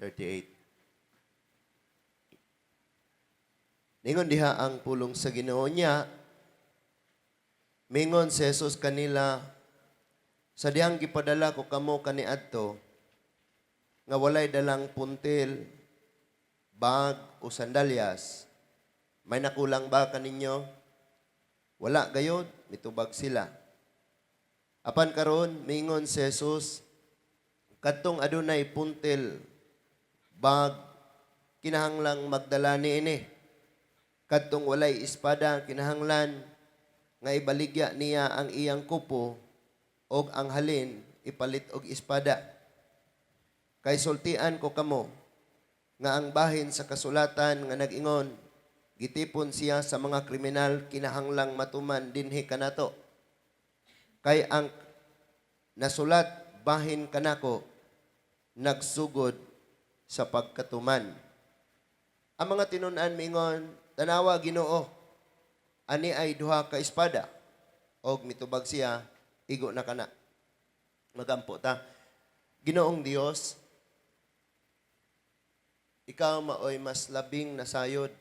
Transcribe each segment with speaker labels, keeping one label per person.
Speaker 1: 38. Ningon diha ang pulong sa Ginoo niya, mingon si Jesus kanila, "Sa dihang gipadala ko kamo kaniadto, nga walay dalang puntil, bag o sandalyas, may nakulang ba kaninyo?" "Wala gayod," mitubag sila. Apan karon mingon si Jesus, "Kadtong adunay puntil, bag, kinahanglang magdala niini. Kadtong walay espada, kinahanglan nga ibaligya niya ang iyang kupo og ang halin ipalit og espada. Kay sultian ko kamo nga ang bahin sa kasulatan nga nag-ingon, 'Gitipon siya sa mga kriminal,' kinahanglang matuman dinhi kanato. Kay ang nasulat bahin kanako nagsugod sa pagkatuman." Ang mga tinun-an mingon, "Tanawa, Ginoo, ani ay duha ka espada." Og mitubag siya, "Igo na kana." Magampo ta. Ginoong Dios, ikaw maoy mas labing nasayod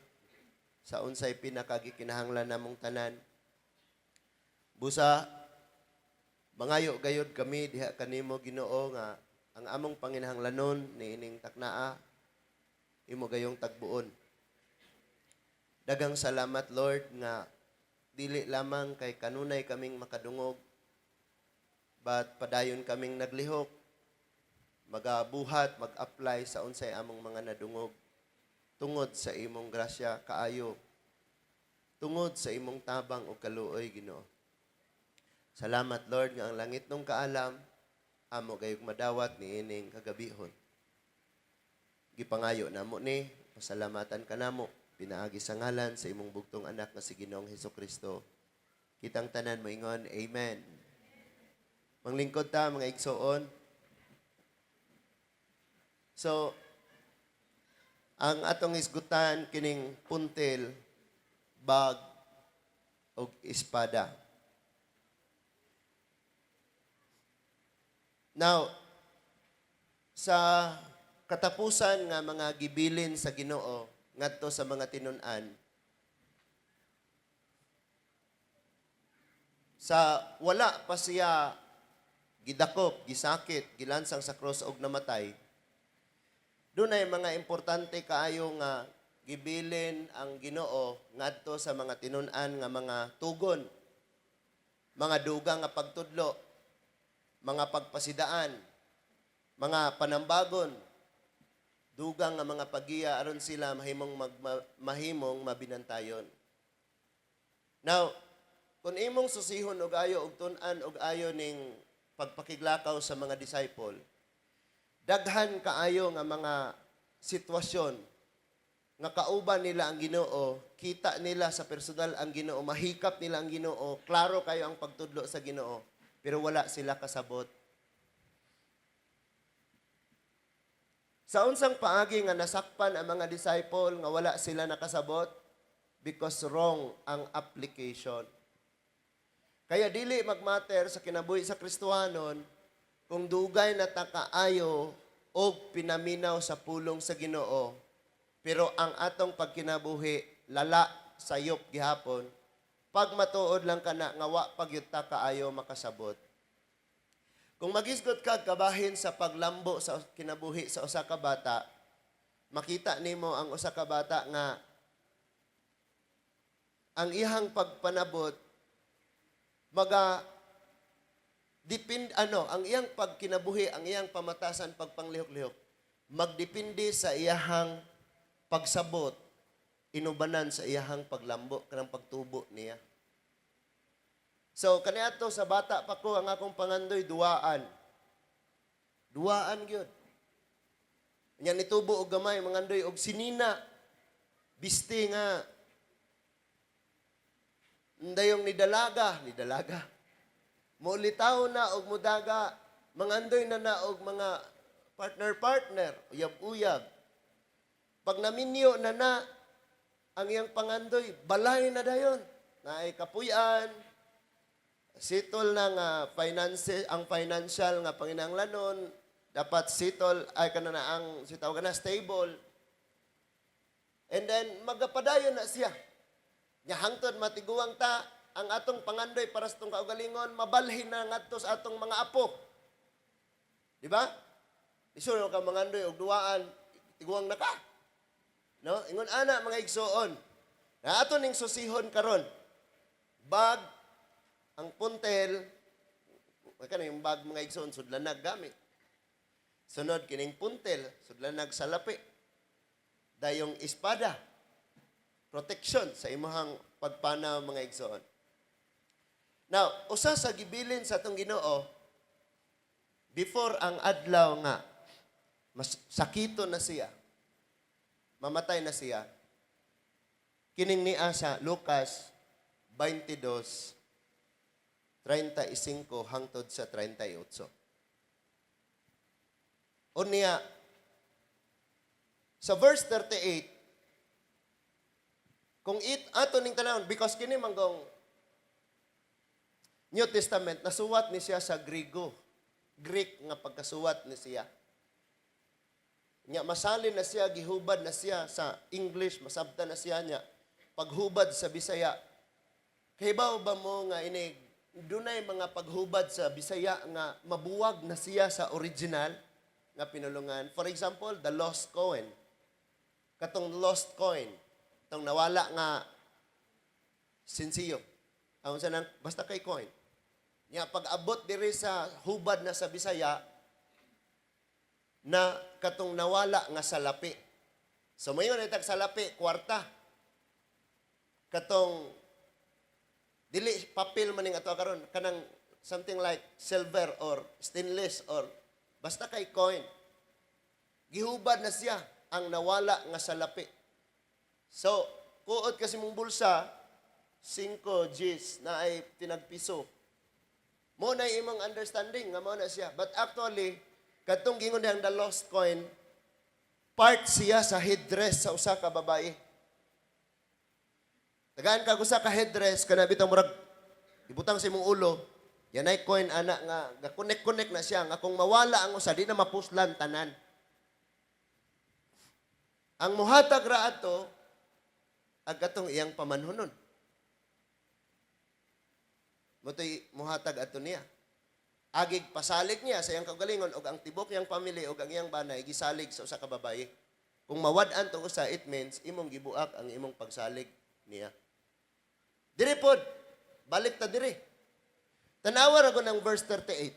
Speaker 1: sa unsay pinakagikinahanglan namong tanan. Busa mangayo gayod kami diha kanimo, Ginoo, nga ang among panginahanglanon niining taknaa imo gayong tagbuon. Daghang salamat, Lord, nga dili lamang kay kanunay kaming makadungog, but padayon kaming naglihok, magabuhat, mag-apply sa unsay among mga nadungog tungod sa imong grasya kaayo, tungod sa imong tabang ug kaluoy, Ginoo. Salamat, Lord, nga ang langitnong kaalam amo gayong madawat niining kagabihon. Gipangayo namo ni, pasalamatan ka namo pinaagi sa ngalan sa imong bugtong anak nga si Ginoong Hesukristo. Kitang tanan moingon, "Amen." Manglingkod ta, mga igsoon. So, ang atong isgutan kining puntil, bag, og espada. Now, sa katapusan nga mga gibilin sa Ginoo ngadto sa mga tinun-an, sa wala pa siya gidakop, gisakit, gilansang sa cross og namatay, dunay mga importante kaayo nga gibilin ang Ginoo ngadto sa mga tinun-an nga mga tugon, mga dugang nga pagtudlo, mga pagpasidaan, mga panambagon, dugang nga mga pagiya aron sila mahimong mabinantayon. Now, kung imong susihon og ayo og tun-an og ayo ning pagpakiglakaw sa mga disciple, daghan kaayo nga mga sitwasyon nga kauban nila ang Ginoo, kita nila sa personal ang Ginoo, mahikap nila ang Ginoo, klaro kayo ang pagtudlo sa Ginoo, pero wala sila kasabot. Sa unsang paagi nga nasakpan ang mga disciple nga wala sila nakasabot? Because wrong ang application. Kaya dili magmatter sa kinabuhi sa Kristohanon kung dugay na ta kaayo og pinaminaw sa pulong sa Ginoo, pero ang atong pagkinabuhi lala, sayop gihapon. Pag matuod lang kana nga wa pagyud ta kaayo makasabot. Kung magisgot ka kabahin sa paglambo sa kinabuhi sa usa ka bata, makita nimo ang usa ka bata nga ang iyang pagpanabot maga depend ano, ang iyang pagkinabuhi, ang iyang pamatasan pagpanglihok-lihok magdepende sa iyahang pagsabot inubanan sa iyahang paglambo kanang pagtubo niya. So kaniadto sa bata pa ko, ang akong pangandoy duwaan. Duwaan gyud. Nya nitubo og gamay, mangandoy og sinina. Bisti nga ndayong nidalaga, nidalaga. Mulitaw na og mudaga, mangandoy na na og mga partner-partner, uyab-uyab. Pag naminyo na na, ang iyang pangandoy, balay na dayon. Naay kapuyan, sitol na nga finance, ang financial nga panginahanglanon, Dapat settle ay kana na ang si tawag na stable. And then magapadayon na siya. Nya hangtod matiguang ta, ang atong pangandoy para sa atong kaugalingon mabalhin na ngadto sa atong mga apo. Di ba? Lisod ka mangandoy og duwaan, tiguang na ka. No? Ingon ana, mga igsoon. Na ato ning susihon karon. Bag, ang puntel, kana yung bag, mga igsoon, sudlanag gamit. Sunod kining puntel, sudlanag salapi. Dayong espada, protection sa imong pagpanaw, mga igsoon. Now, usa sa gibilin sa atong Ginoo before ang adlaw nga mas sakito na siya, mamatay na siya, kining niya sa Lucas 22, 35 hangtod sa 38. Unya, sa verse 38, kung it ato ning tanawon, because kini manggong New Testament, nasuwat ni siya sa Grigo. Greek nga pagkasuwat ni siya. Nya masalin na siya, gihubad na siya sa English, masabta na siya niya. Paghubad sa Bisaya. Kahibaw ba mo nga ini dunay mga paghubad sa Bisaya nga mabuwag na siya sa original nga pinulungan? For example, the lost coin. Katong lost coin, itong nawala nga sinsiyo. Ang sa nang basta kay coin. Nya pag abot diri sa hubad na sa Bisaya na katong nawala nga salapi. So mayon na tag salapi, kwarta. Katong dili papel man ning ato karon, kanang something like silver or stainless or basta kay coin. Gihubad na siya ang nawala nga salapi. So, kuot kasi mong bulsa, 5 Gs na ay tinagpiso. Mo na imong understanding nga mo na siya. But actually, katong gingon diyang the lost coin, part siya sa headdress sa usa ka babae. Tagaan kag usa ka headdress kana bitang murag ibutang sa imong ulo, yan ay coin ana nga ga-connect-connect na siya nga kung mawala ang usa, di na mapuslan tanan. Ang muhatag ra ato ag katong iyang pamanhunon. Motoy muhatag ato niya. Agig pasalig niya sa iyang kaugalingon og ang tibok iyang pamilya og ang iyang banay gisalig sa usa ka babaye. Kung mawad-an tong usa, it means imong gibuak ang imong pagsalig niya. Diri pod, balik ta diri. Tanawa ra ko ng verse 38.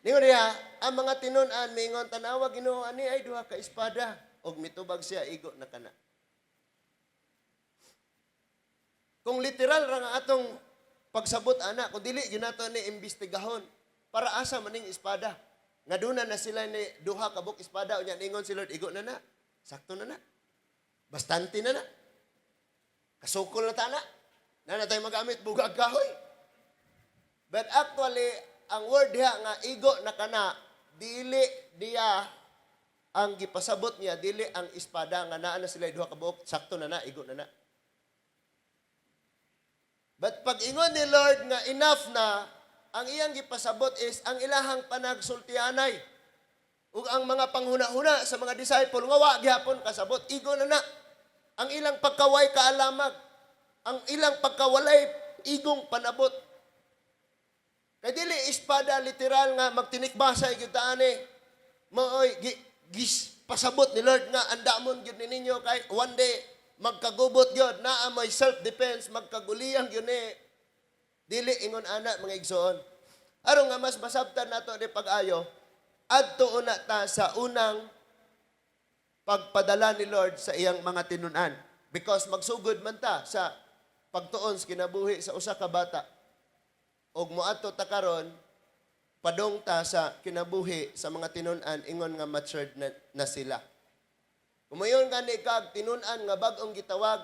Speaker 1: Ningon niya, ang mga tinun-an mingon, "Tanawa, Ginoo, ani ay duha ka espada." Og mitubag siya, "Igo na kana." Kung literal ra nga atong pagsabot ana, kung dili gyud nato ni imbestigahon, para asa maning espada? Nga duna na sila ni duha ka buok espada, unya ningon si Lord, "Igo na na. Sakto na na. Bastante na na. Kasukol na ta na. Na na tayo magamit bugag kahoy." But actually, ang word diha nga igo na kana, dili diya ang gipasabot niya, dili ang espada nga naa na sila duha ka buok, sakto na na, igo na na. But pag ingon ni Lord nga enough na, ang iyang gipasabot is ang ilahang panagsultianay. Ug ang mga panghuna-huna sa mga disciple nga wa gihapon kasabot, igo na na. Ang ilang pagkaway kaalamag, ang ilang pagkawalay igong panabot. Kay dili espada literal nga magtinikbasa gyud ta ani. Maoy gis pasabot ni Lord nga andamon gyud ni ninyo kay one day magkagubot gyud naa may self defense, magkaguliyang gyud ni. Dili ingon ana, mga igsoon. Aron nga mas masabtan nato ni pag-ayo, adto una ta sa unang pagpadala ni Lord sa iyang mga tinun-an. Because magsugod man ta sa pagtuon sa kinabuhi sa usa ka bata. Og moadto ta karon, padong ta sa kinabuhi sa mga tinun-an ingon nga matured na sila. Kung mayon gani kag tinun-an nga bag-ong gitawag,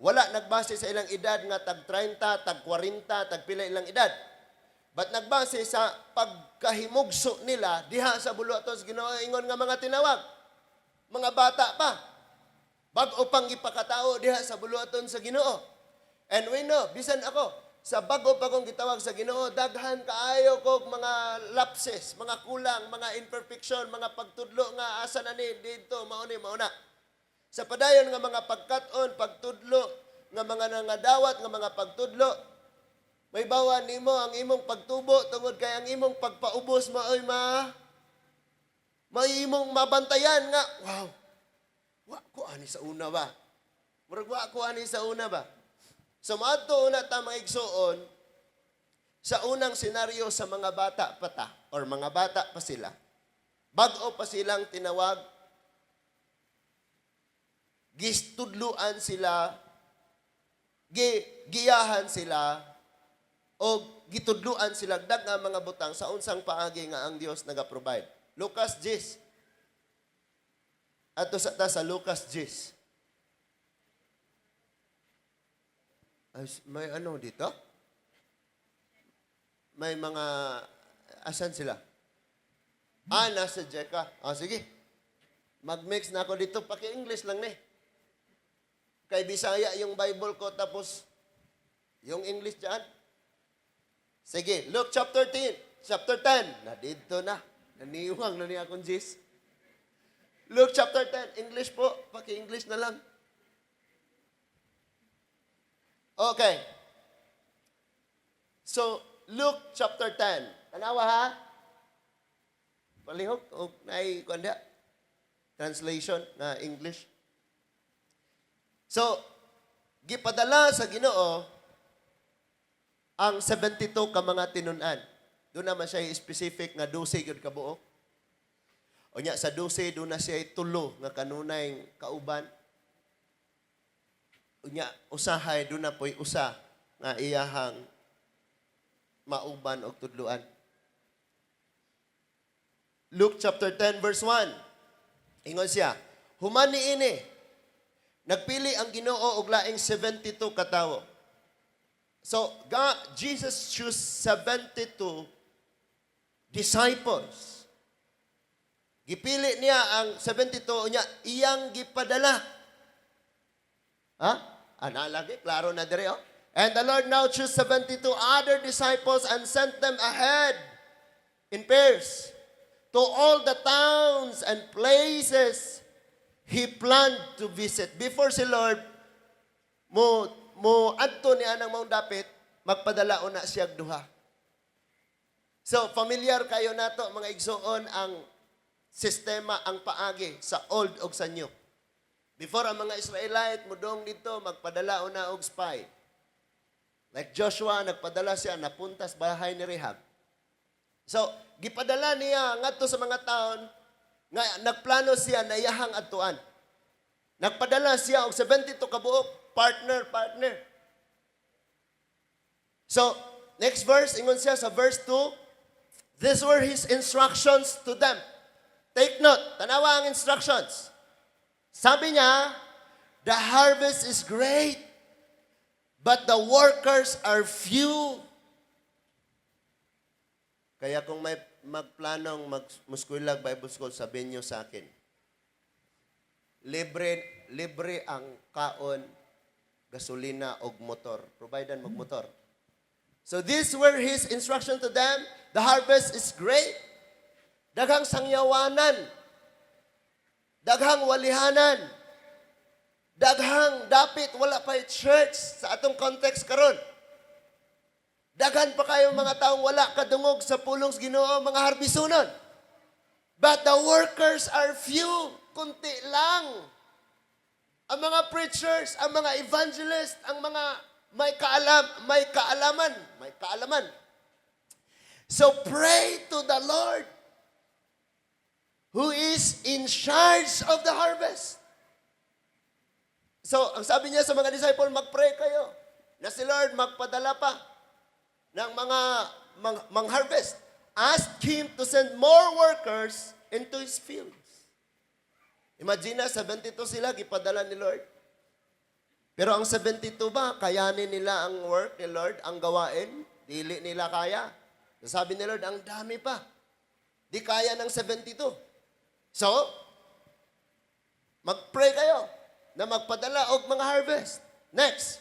Speaker 1: wala nagbase sa ilang edad nga tag 30, tag 40, tag pila ilang edad. But nagbase sa pagkahimugso nila diha sa buluhaton sa Ginoo ingon nga mga tinawag. Mga bata pa. Bag-o pang gipakatao diha sa buluhaton sa Ginoo. And we know, bisan ako, Sa bago pa kong gitawag sa Ginoo, daghan kaayo kog mga lapses, mga kulang, mga imperfection, mga pagtudlo nga asa na ni didto, mao ni, mao na. Sa padayon nga mga pagkat-on, pagtudlo, nga mga nangadawat nga mga pagtudlo, mahibaw-an nimo ang imong pagtubo tungod kay ang imong pagpaubos maoy may imong mabantayan nga, "Wow, wa ko ani sa una ba?" Murag wa ko ani sa una ba? So maadto una ta, mga igsuon, sa unang senaryo, sa mga bata pa ta or mga bata pa sila. Bag-o pa silang tinawag, gistudluan sila, giyahan sila, o gitudluan sila daghang mga butang sa unsang paagi nga ang Dios naga-provide. Lucas 10. Adto sa ta sa Lucas 10. Ay, may ano dito? May mga, asan sila? Ah, nasa Jeka. Ah, sige. Mag-mix na ako dito. Paki-English lang ni. Kay Bisaya yung Bible ko, tapos yung English dyan. Sige, Luke chapter 10, chapter 10. Na dito na. Naniwang na niya akong Jis. Luke chapter 10, English po. Paki-English na lang. Okay. So, Luke chapter 10. Tanawa ha? Palihog og naay kuan. Translation na English. So, gipadala sa Ginoo ang 72 ka mga tinun-an. Doon naman siya specific nga 12 gyud ka buok. Unya sa 12 doon na siya tulo nga kanunay kauban. Unya usahay doon na po'y usa nga iyahang mauban og tudluan. Luke chapter 10 verse 1. Ingon siya, "Human niini, nagpili ang Ginoo og laing 72 ka tawo." So, God, Jesus choose 72 disciples. Gipili niya ang 72 niya, iyang gipadala. Ha? Ana lagi, klaro na dire oh. "And the Lord now chose 72 other disciples and sent them ahead in pairs to all the towns and places he planned to visit." Before si Lord mo adto ni anang maong dapit, magpadala una siya duha. So, familiar kayo nato, mga igsuon, ang sistema, ang paagi sa Old og sa New. Before ang mga Israelite mudong dito, magpadala una og spy. Like Joshua, nagpadala siya, napunta sa bahay ni Rahab. So, gipadala niya ngadto sa mga taon nga nagplano siya na iyahang adtuan. Nagpadala siya og 72 ka buok, partner, partner. So, next verse, ingon siya sa verse 2, "These were his instructions to them." Take note, tanawa ang instructions. Sabi niya, "The harvest is great, but the workers are few." Kaya kung may magplanong mag-muskuilag Bible School, sabihin niyo sa akin. Libre, libre ang kaon, gasolina og motor. Providean mag motor. So these were his instruction to them. "The harvest is great." Daghang sangyawanan. Daghang walihanan. Daghang dapit wala pa church sa atong context karon. Daghan pa kayo mga taong wala kadungog sa pulong sa Ginoo, mga harbisunon. "But the workers are few." Kunti lang. Ang mga preachers, ang mga evangelists, ang mga may kaalaman, may kaalaman. "So pray to the Lord who is in charge of the harvest." So, ang sabi niya sa mga disciple, mag-pray kayo na si Lord magpadala pa ng mga mang harvest. "Ask Him to send more workers into His fields." Imagine na, 72 sila, gipadala ni Lord. Pero ang 72 ba, kayanin nila ang work ni Lord, ang gawain? Dili nila kaya. Sabi ni Lord, ang dami pa. Di kaya ng 72. So, mag-pray kayo na magpadala og mga harvest. Next,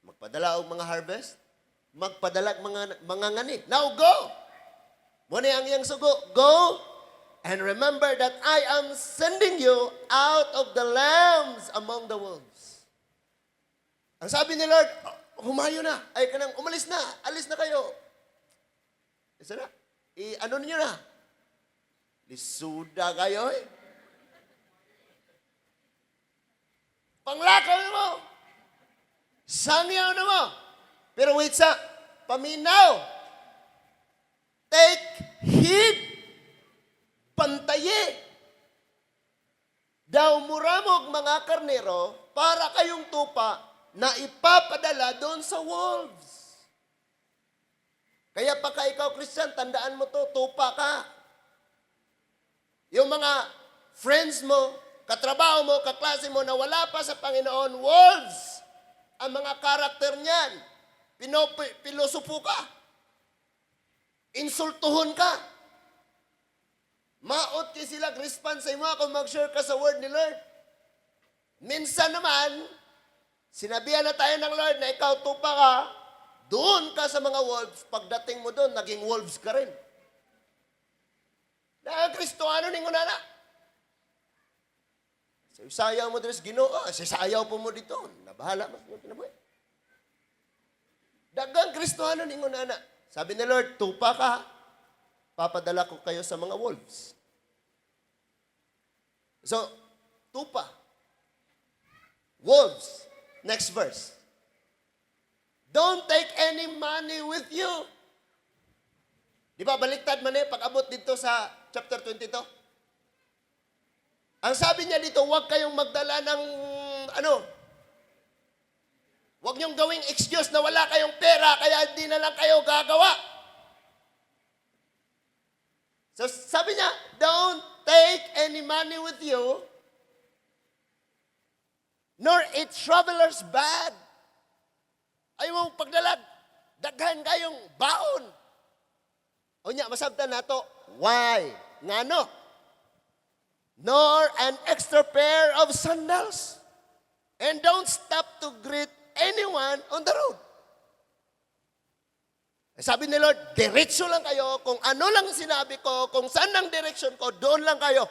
Speaker 1: magpadala og mga harvest. Magpadala mga ngani. Now go! Mao ang iyang sugo. Go and remember that I am sending you out of the lambs among the wolves. Ang sabi ni Lord, "Oh, humayo na. Ay, kanang umalis na. Alis na kayo. Isa na. I-ano niyo na. Lisuda kayo eh. Panglakaw mo. Sangyaw na mo. Pero wait sa, paminaw. Take heed. Pantaye. Daw muramog mga karnero para kayong tupa na ipapadala doon sa wolves. Kaya pagka ikaw Christian, tandaan mo to, tupa ka. Yung mga friends mo, katrabaho mo, kaklase mo na wala pa sa Panginoon, wolves. Ang mga karakter niyan. Pilosopo ka. Insultuhon ka. Maot kay sila response sa imo kung mag-share ka sa word ni Lord. Minsan naman, sinabihan na tayo ng Lord na ikaw tupa ka, doon ka sa mga wolves, pagdating mo doon, naging wolves ka rin. Na ang Kristoano ningon na. Sa sayaw mo diri sa Ginoo, sa sayaw po mo dito, nabahala mas mo kinabuhi. Daghang Kristoano ningon na. Sabi ni Lord, tupa ka, papadala ko kayo sa mga wolves. So, tupa. Wolves. Next verse. Don't take any money with you. Di ba, baliktad man eh, pag-abot dito sa chapter 22. Ang sabi niya dito, huwag kayong magdala ng ano, huwag niyong gawing excuse na wala kayong pera, kaya hindi na lang kayo gagawa. So sabi niya, don't take any money with you, nor a traveler's bag. Ayaw mong pagdalag, daghan kayong baon. O nya, masabtan nato, why? Ngano? Nor an extra pair of sandals. And don't stop to greet anyone on the road. Eh, sabi ni Lord, diretso lang kayo. Kung ano lang sinabi ko, kung saan ang direction ko, doon lang kayo.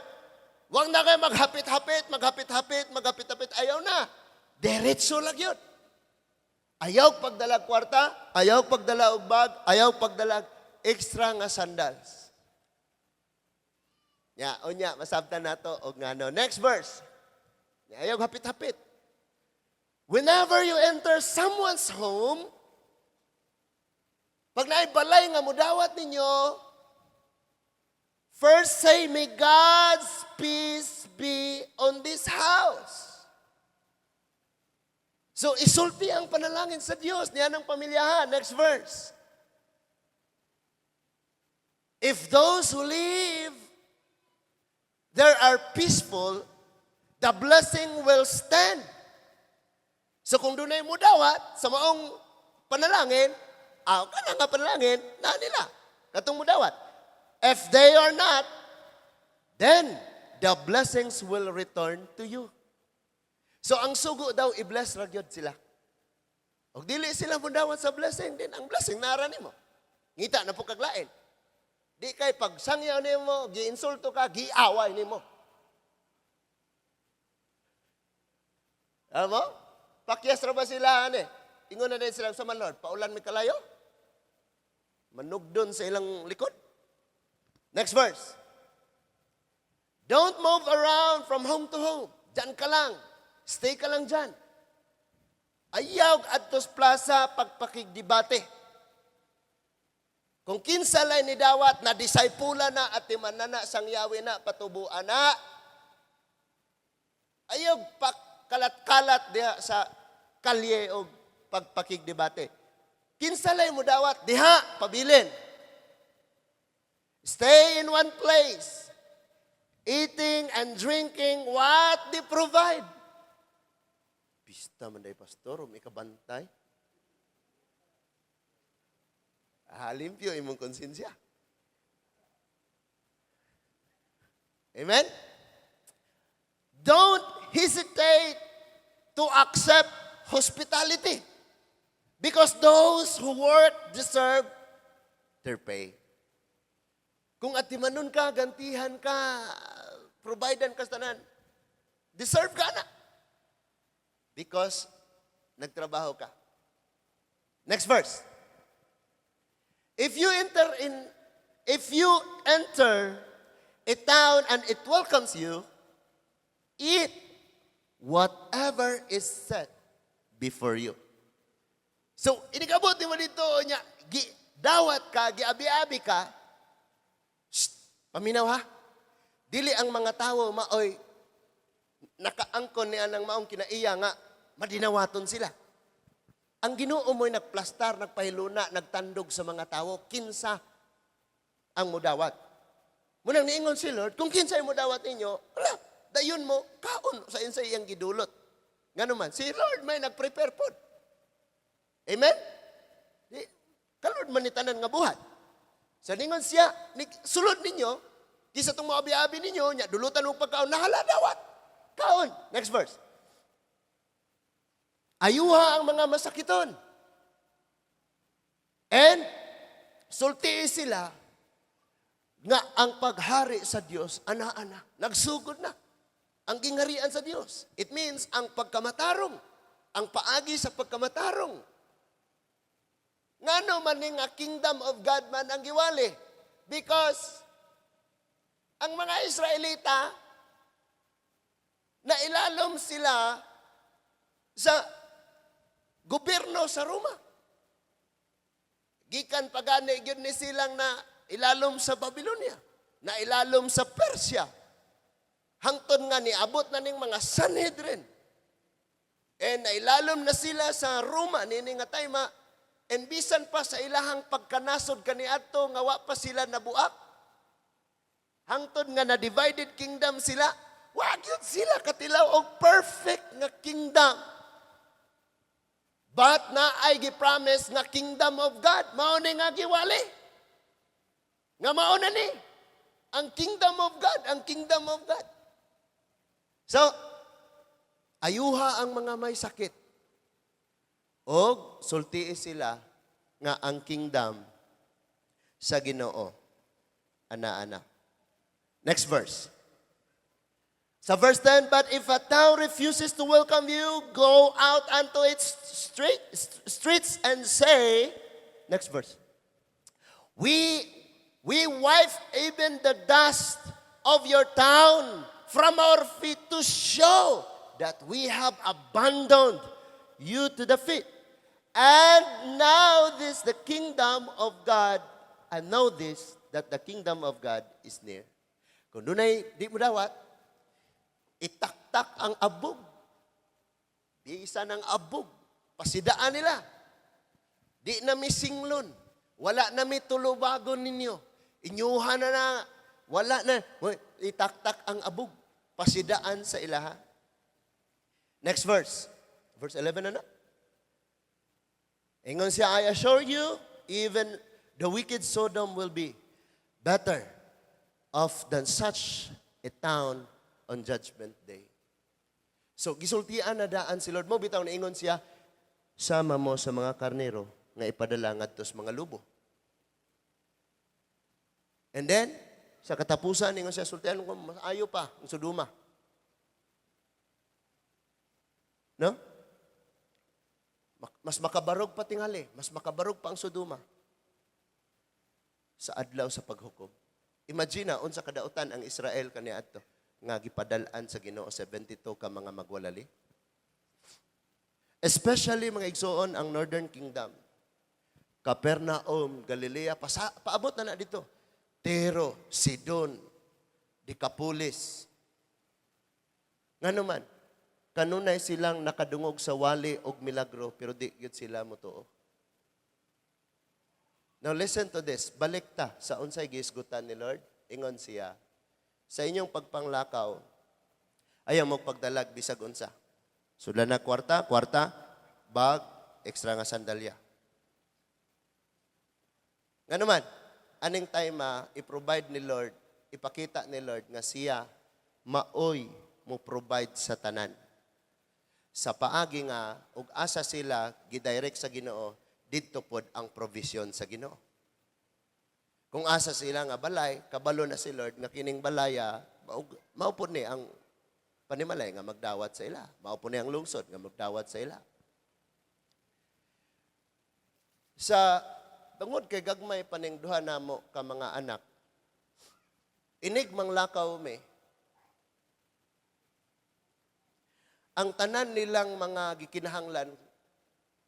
Speaker 1: Huwag na kayo maghapit-hapit, maghapit-hapit, maghapit-hapit. Ayaw na. Diretso lang yun. Ayaw pagdala kwarta, ayaw pagdala og bag, ayaw pagdala extra nga sandals. Ya, unya, masabtan nato og ngano. Next verse. Ya, ayaw hapit-hapit. Whenever you enter someone's home, pag naay balay nga mudawat ninyo, first say, "May God's peace be on this house." So, isulti ang panalangin sa Diyos niya ng pamilyahan. Next verse. If those who live there are peaceful, the blessing will stand. So kung dunay mo dawat sa maong panalangin, kana nga panalangin, na nila. Katong mudawat. If they are not, then the blessings will return to you. So ang sugo daw, i-bless ra gyud sila. Og dili sila mudawat sa blessing, din ang blessing nara nimo. Ngita na po kaglain. Di kay pagsangyaw nimo, giinsulto ka, giaway nimo. Alam mo? Pakyas ra ba sila ane? Ingon na din sila sa man Lord, paulan mi kalayo. Manugdon sa ilang likod. Next verse. Don't move around from home to home. Diyan ka lang. Stay ka lang dyan. Ayaw adtos plaza pagpakigdebate. Kung kinsa lay ni dawat na disaypula na at timanana sang yawi na patubuan na. Ayaw pakalat-kalat diha sa kalye o pagpakigdebate. Kinsa lay mo dawat diha pabilin. Stay in one place, eating and drinking what they provide. Pista man day pastor, umi kabantay. Limpyo imong konsensya. Amen? Don't hesitate to accept hospitality. Because those who work deserve their pay. Kung atimanon ka, gantihan ka, providean ka sa tanan, deserve ka na. Because nagtrabaho ka. Next verse. If you enter a town and it welcomes you, eat whatever is set before you. So, inig-abot mo dito nya, gi, dawat ka, giabi-abi ka, shh, paminaw ha. Dili ang mga tawo maoy nakaangkon niya ng maong kinaiya nga madinawaton sila. Ang Ginoo mo'y nagplastar, nagpahiluna, nagtandog sa mga tawo, kinsa ang mudawat. Munang niingon si Lord, kung kinsa mo dawat ninyo, wala, dayon mo, kaon sa insa iyang gidulot. Ngano man, si Lord may nagprepare pod. Amen? Di, ka Lord man ni tanan nga buhat. Sa ningon siya, ni, sulod ninyo, di sa itong maabi-abi ninyo, nya, dulutan mo pagkaon, nahala dawat. Kaon. Next verse. Ayuha ang mga masakiton. And sultii sila nga ang paghari sa Dios ana-ana, nagsugod na. Ang gingarian sa Dios. It means ang pagkamatarong, ang paagi sa pagkamatarong. Ngano man ni nga kingdom of God man ang giwali? Because ang mga Israelita na ilalom sila sa gobyerno sa Roma. Gikan pa gani gyud ni silang na ilalom sa Babylonia, na ilalom sa Persia. Hangtod nga niabot na ning mga Sanhedrin. And nailalom na sila sa Roma nini nga time and bisan pa sa ilahang pagkanasod kaniadto nga wa pa sila nabuak. Hangtod nga na divided kingdom sila, wa gyud sila katilaw og perfect nga kingdom. But naay gi-promise nga kingdom of God, mao ni nga giwali. Nga mao na ni ang kingdom of God, ang kingdom of God. So, ayuha ang mga may sakit. Og sultii sila nga ang kingdom sa Ginoo ana-ana. Next verse. Sa verse 10, "But if a town refuses to welcome you, go out unto its streets and say," next verse, "We wipe even the dust of your town from our feet to show that we have abandoned you to the feet. And now this, the kingdom of God, and know this, that the kingdom of God is near." Kung dunay di mo dawat, itaktak ang abog. Bisa ng abog. Pasidaan nila. Di na mi singlon. Wala na mi tulubagon ninyo. Inyuha na na. Wala na. Itaktak ang abog. Pasidaan sa ilaha. Next verse. Verse 11 na na. Ingon siya, "I assure you, even the wicked Sodom will be better off than such a town on Judgment Day." So, gisultian na daan si Lord. Mo bitaw niingon siya, sama mo sa mga karnero nga ipadala ngadto sa mga lubo. And then, sa katapusan, ingon siya, sultian ko, mas ayo pa ang Sodoma. No? Mas makabarog pa tingali, mas makabarog pa ang Sodoma sa adlaw sa paghukom. Imagine na, unsa kadautan ang Israel kaniadto nga gipadal-an sa Ginoo 72 ka mga magwalali. Especially, mga igsoon, ang Northern Kingdom. Capernaum, Galilea, paabot na na dito. Tiro, Sidon, Decapolis. Ngano man, kanunay silang nakadungog sa wali og milagro pero di gyud sila motuo. Now listen to this. Balik ta sa unsay gihisgutan ni Lord. Ingon siya, sa inyong pagpanglakaw, ayaw mo pagdalag bisag unsa. Sudlan na kwarta, kwarta, bag, extra nga sandalya. Ngano man, aning time i-provide ni Lord, ipakita ni Lord nga siya maoy mo provide sa tanan. Sa paagi nga ug asa sila gidirect sa Ginoo, didto pod ang provision sa Ginoo. Kung asa sila nga balay, kabalo na si Lord nga kining balaya mao pod ni ang panimalay nga magdawat sa ila. Mao pod ni ang lungsod nga magdawat sa ila. Sa tungod kay gagmay paning duha namo ka mga anak, inig manglakaw mi, ang tanan nilang mga gikinahanglan,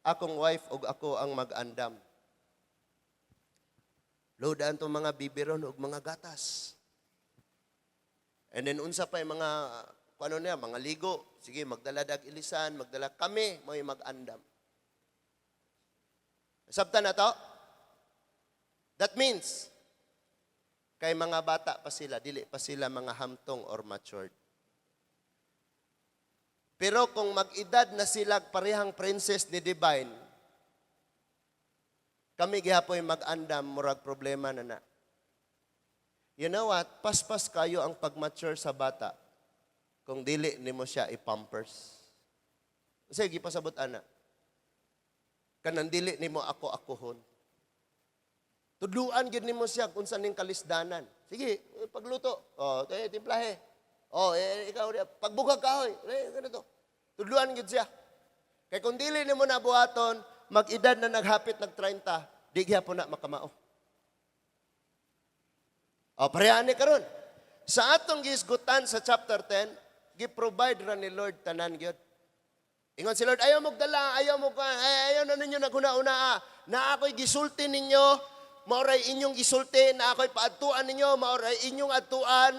Speaker 1: akong wife ug ako ang mag-andam. Loadaan tong mga biberon ug mga gatas. And then unsa pa yung mga kung ano niya, mga ligo. Sige, magdala dag ilisan, magdala kami, may mag-andam. Sabta na to? That means, kay mga bata pa sila, dili pa sila mga hamtong or matured. Pero kung mag-edad na sila parehang princess ni Divine, kami gihapoy mag-andam, murag problema na na. You know what? Paspas kayo ang pag-mature sa bata kung dili nimo siya i-pampers. Sige, pasabot ana. Kanang dili nimo ako akuhon. Tudluan gyud nimo siya kung saan ning kalisdanan. Sige, pagluto. Oh, timplahe. Oh, ikaw pagbugag kahoy. Ganito. Tudluan gyud siya. Kay kung dili nimo na buhaton, mag-edad na naghapit nag 30, di gyapon na makamao. O, pareha ni karon. Sa atong gihisgutan sa chapter 10, gi-provide ra ni Lord tanan gyud. Ingon si Lord, ayaw mo dala, ayaw mo ay, ayaw na ninyo naghuna-una. Ah. Na ako'y gisulti ninyo, maoray inyong gisulti, na ako'y paadtuan ninyo, maoray inyong adtuan.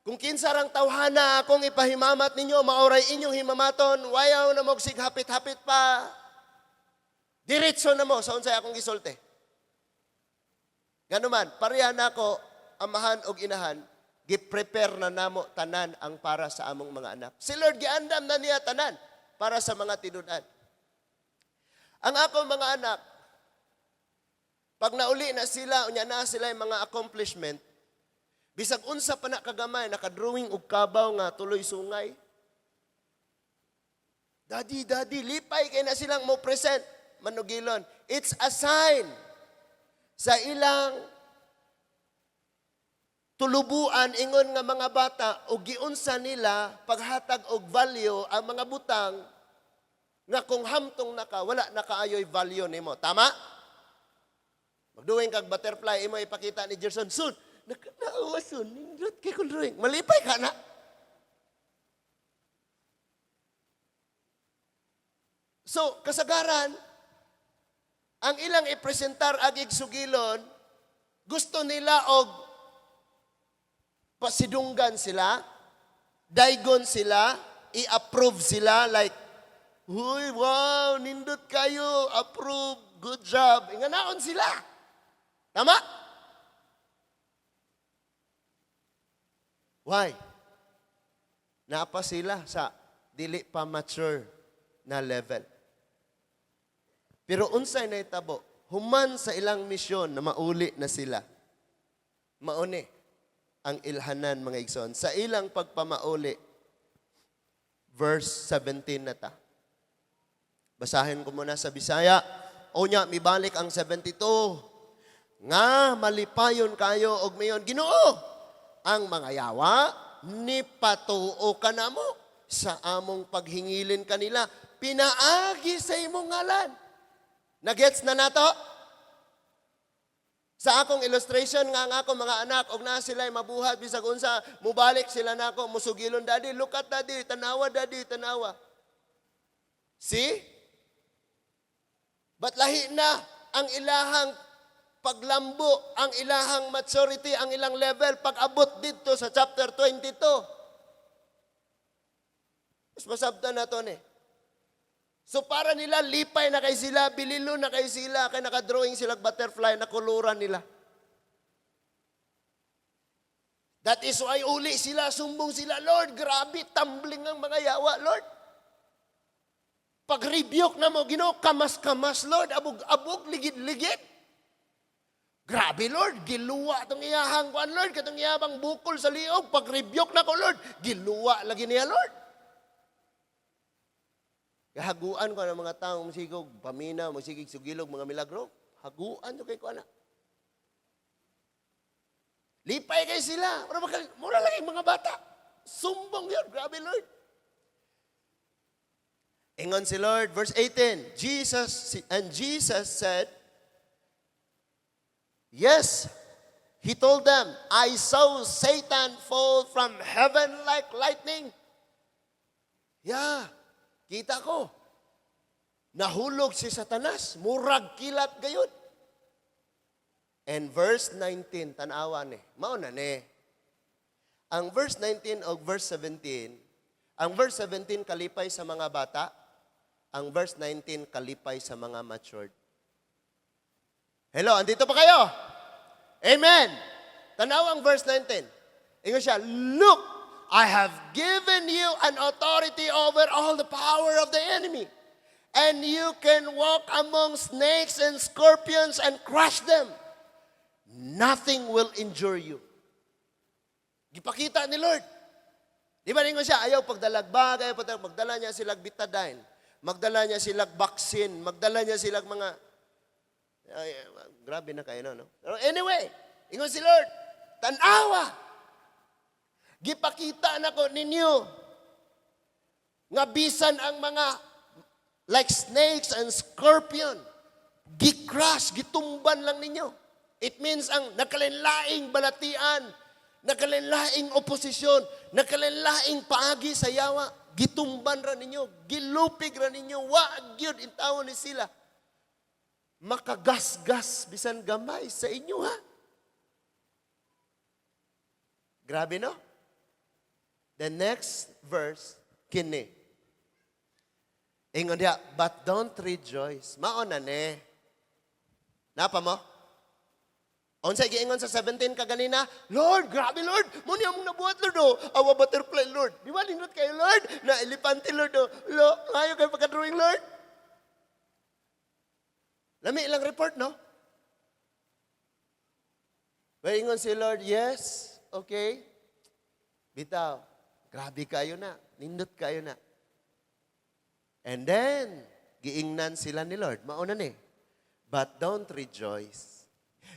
Speaker 1: Kung kinsa rang tawhana akong ipahimamat ninyo, maoray inyong himamaton, wayaw na mo hapit-hapit pa. Diretso na mo sa unsay akong gisulti. Ganuman, pareha nako amahan og inahan, gi-prepare na namo tanan ang para sa among mga anak. Si Lord giandam na niya tanan para sa mga tinud-an. Ang akong mga anak, pag nauli na sila, unya na sila yung mga accomplishment, bisag unsa pa na kagamay, nakadrawing og kabaw nga tuloy sungay. Daddy, Daddy, lipay kay na silang mo present, manugilon. It's a sign sa ilang tulubuan ingon nga mga bata og giunsa nila paghatag og value ang mga butang nga kung hamtong naka wala na kaayoy value nimo. Tama? Magduwing kag butterfly, imo ipakita ni Gerson, "Son, nakanaawa son, nindot kay kong drawing." Malipay ka na. So, kasagaran, ang ilang ipresentar agig sugilon, gusto nila og pasidunggan sila, daygon sila, i-approve sila, like, "Huy, wow, nindot kayo, approve, good job." Inganaon sila. Tama? Why? Napa sila sa dili pa mature na level. Pero unsay nahitabo, human sa ilang misyon na mauli na sila. Mauni ang ilhanan, mga igsoon. Sa ilang pagpamauli, verse 17 na ta. Basahin ko muna sa Bisaya. O nya, mibalik ang 72. Nga malipayon kayo og mayon, "Ginoo, ang mga yawa ni patuo ka namo sa among paghingilin kanila pinaagi sa imong ngalan." Nagets na nato? Sa akong illustration nga ang akong mga anak og naa sila mabuhat bisag unsa, mubalik sila nako, musugilon, "Daddy, look at Daddy, tanawa Daddy, tanawa." See? But lahi na ang ilahang paglambo, ang ilahang maturity, ang ilang level pag abot dito sa chapter 22. Mas masabta na to ni. So para nila, lipay na kay sila, bililo na kay sila, kay nakadrawing sila butterfly na kuluran nila. That is why uli sila, sumbong sila, "Lord, grabe, tumbling ang mga yawa, Lord. Pag-rebuke na mo, Ginoo, kamas-kamas, Lord, abog-abog, ligid-ligid. Grabe, Lord, giluwa itong iyahang kuan, Lord, katong iyabang bukol sa liog, pag-rebuke na ko, Lord, giluwa lagi niya, Lord." Haguan ko ng mga taong masigog pamina, masigig sugilog, mga milagro. Haguan ko kay ko ana. Lipay kay sila. Mura mura lagi mga bata. Sumbong yun. Grabe, Lord. Ingon si Lord, verse 18, Jesus said, yes, He told them, "I saw Satan fall from heaven like lightning." Yeah, kita ko. Nahulog si Satanas, murag kilat gayud. And verse 19, tanawa ni, mao na ni. Ang verse 19 o verse 17, ang verse 17 kalipay sa mga bata, ang verse 19 kalipay sa mga matured. Hello, andito pa kayo? Amen. Tanaw ang verse 19. Ingon siya, "Look, I have given you an authority over all the power of the enemy. And you can walk among snakes and scorpions and crush them. Nothing will injure you." Gipakita ni Lord. Di ba ningon siya, ayaw pagdalag bag, ayaw pagdalag, magdala niya silag Betadine, magdala niya silag vaccine, magdala niya silag mga, ay, grabe na kayo, no? Pero anyway, ingon si Lord, tanawa, gipakita nako ninyo, nga bisan ang mga like snakes and scorpion, gi-crush, gitumban lang ninyo. It means ang nakalinlaing balatian, nakalinlaing oposisyon, nakalinlaing paagi sa yawa, gitumban ra ninyo, gilupig ra ninyo, wa gyud intawon ni sila makagasgas bisan gamay sa inyo, ha. Grabe, no? The next verse kini. Ingon diha, "But don't rejoice." Mao na ni. Napa mo? Unsa giingon sa 17 kaganina? "Lord, grabe Lord. Mo niya mong nabuhat, Lord, oh. Awa butterfly, Lord. Di ba nindot kayo, Lord? Na elepante, Lord, oh. Lo, ngayo kayo pagka-drawing, Lord." Lami ilang report, no? Ingon si Lord, "Yes, okay. Bitaw, grabe kayo na. Nindot kayo na." And then, giingnan sila ni Lord. Mauna ni. "But don't rejoice."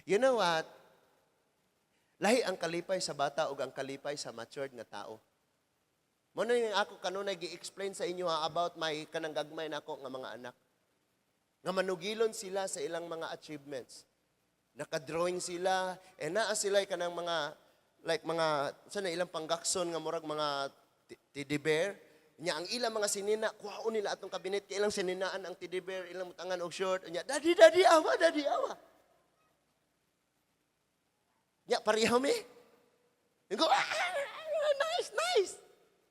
Speaker 1: You know what? Lahi ang kalipay sa bata ug ang kalipay sa matured nga tao. Mo na yung ako kanunay gi-explain sa inyo ha, about my kanang gagmay nako nga mga anak. Nga manugilon sila sa ilang mga achievements. Naka-drawing sila, eh naa sila kanang mga like mga sa na ilang panggakson nga murag mga teddy bear. Nya ang ilang mga sinina, kuhaon nila atong kabinet kay ilang sininaan ang teddy bear, ilang mutangan og short. Nya, "Daddy, Daddy, awa, Daddy, awa." Nya pareho mi. Go, "Ah, nice, nice."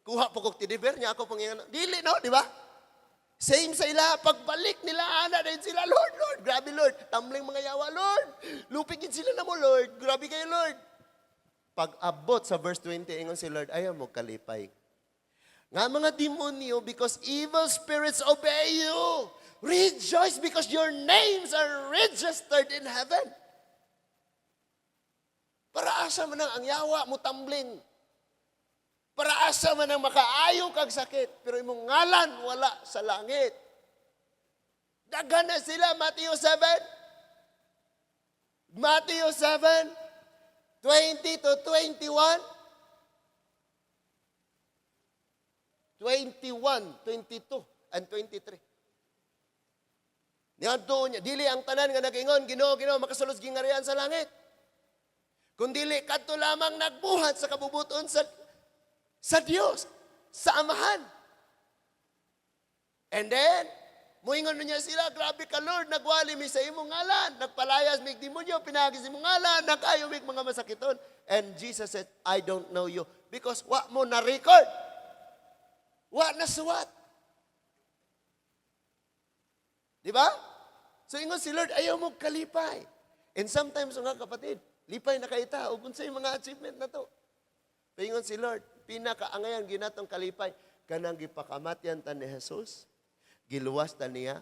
Speaker 1: Kuha po kog teddy bear nya ako pang dili no, di ba? Same sa ila, pagbalik nila, ana din sila, "Lord, Lord, grabe Lord, tumbling mga yawa, Lord. Lupig gid sila na mo, Lord. Grabe kayo, Lord." Pag abot sa verse 20, ingon si Lord, "Ayaw mo kalipay nga mga demonyo because evil spirits obey you. Rejoice because your names are registered in heaven." Para asa man ang yawa mo tumbling? Para asa man ang makaayo kag sakit, pero imong ngalan wala sa langit? Daghan na sila, Matthew 7. Matthew 7, 20 to 21. 21, 22, and 23. Niadto niya, dili ang tanan nga nag-ingon, "Ginoo, Ginoo, makasulod sa gingharian sa langit. Kundili kadto lamang nagbuhat sa kabubuton sa Dios, sa Amahan." And then, muingon niya sila, "Grabe ka Lord, nagwali mi sa imong ngalan, nagpalayas mig demonyo, pinagi sa imong ngalan, nakayo mig mga masakiton." And Jesus said, "I don't know you," because wa mo na record. Wa na suwat. Di ba? So ingon si Lord, "Ayaw mo kalipay." And sometimes, mga kapatid, lipay na kay ta, ug unsay mga achievement na to. Ingon si Lord, pinakaangayan ginatong kalipay, kanang gipakamatyan ta ni Jesus, giluwas ta niya,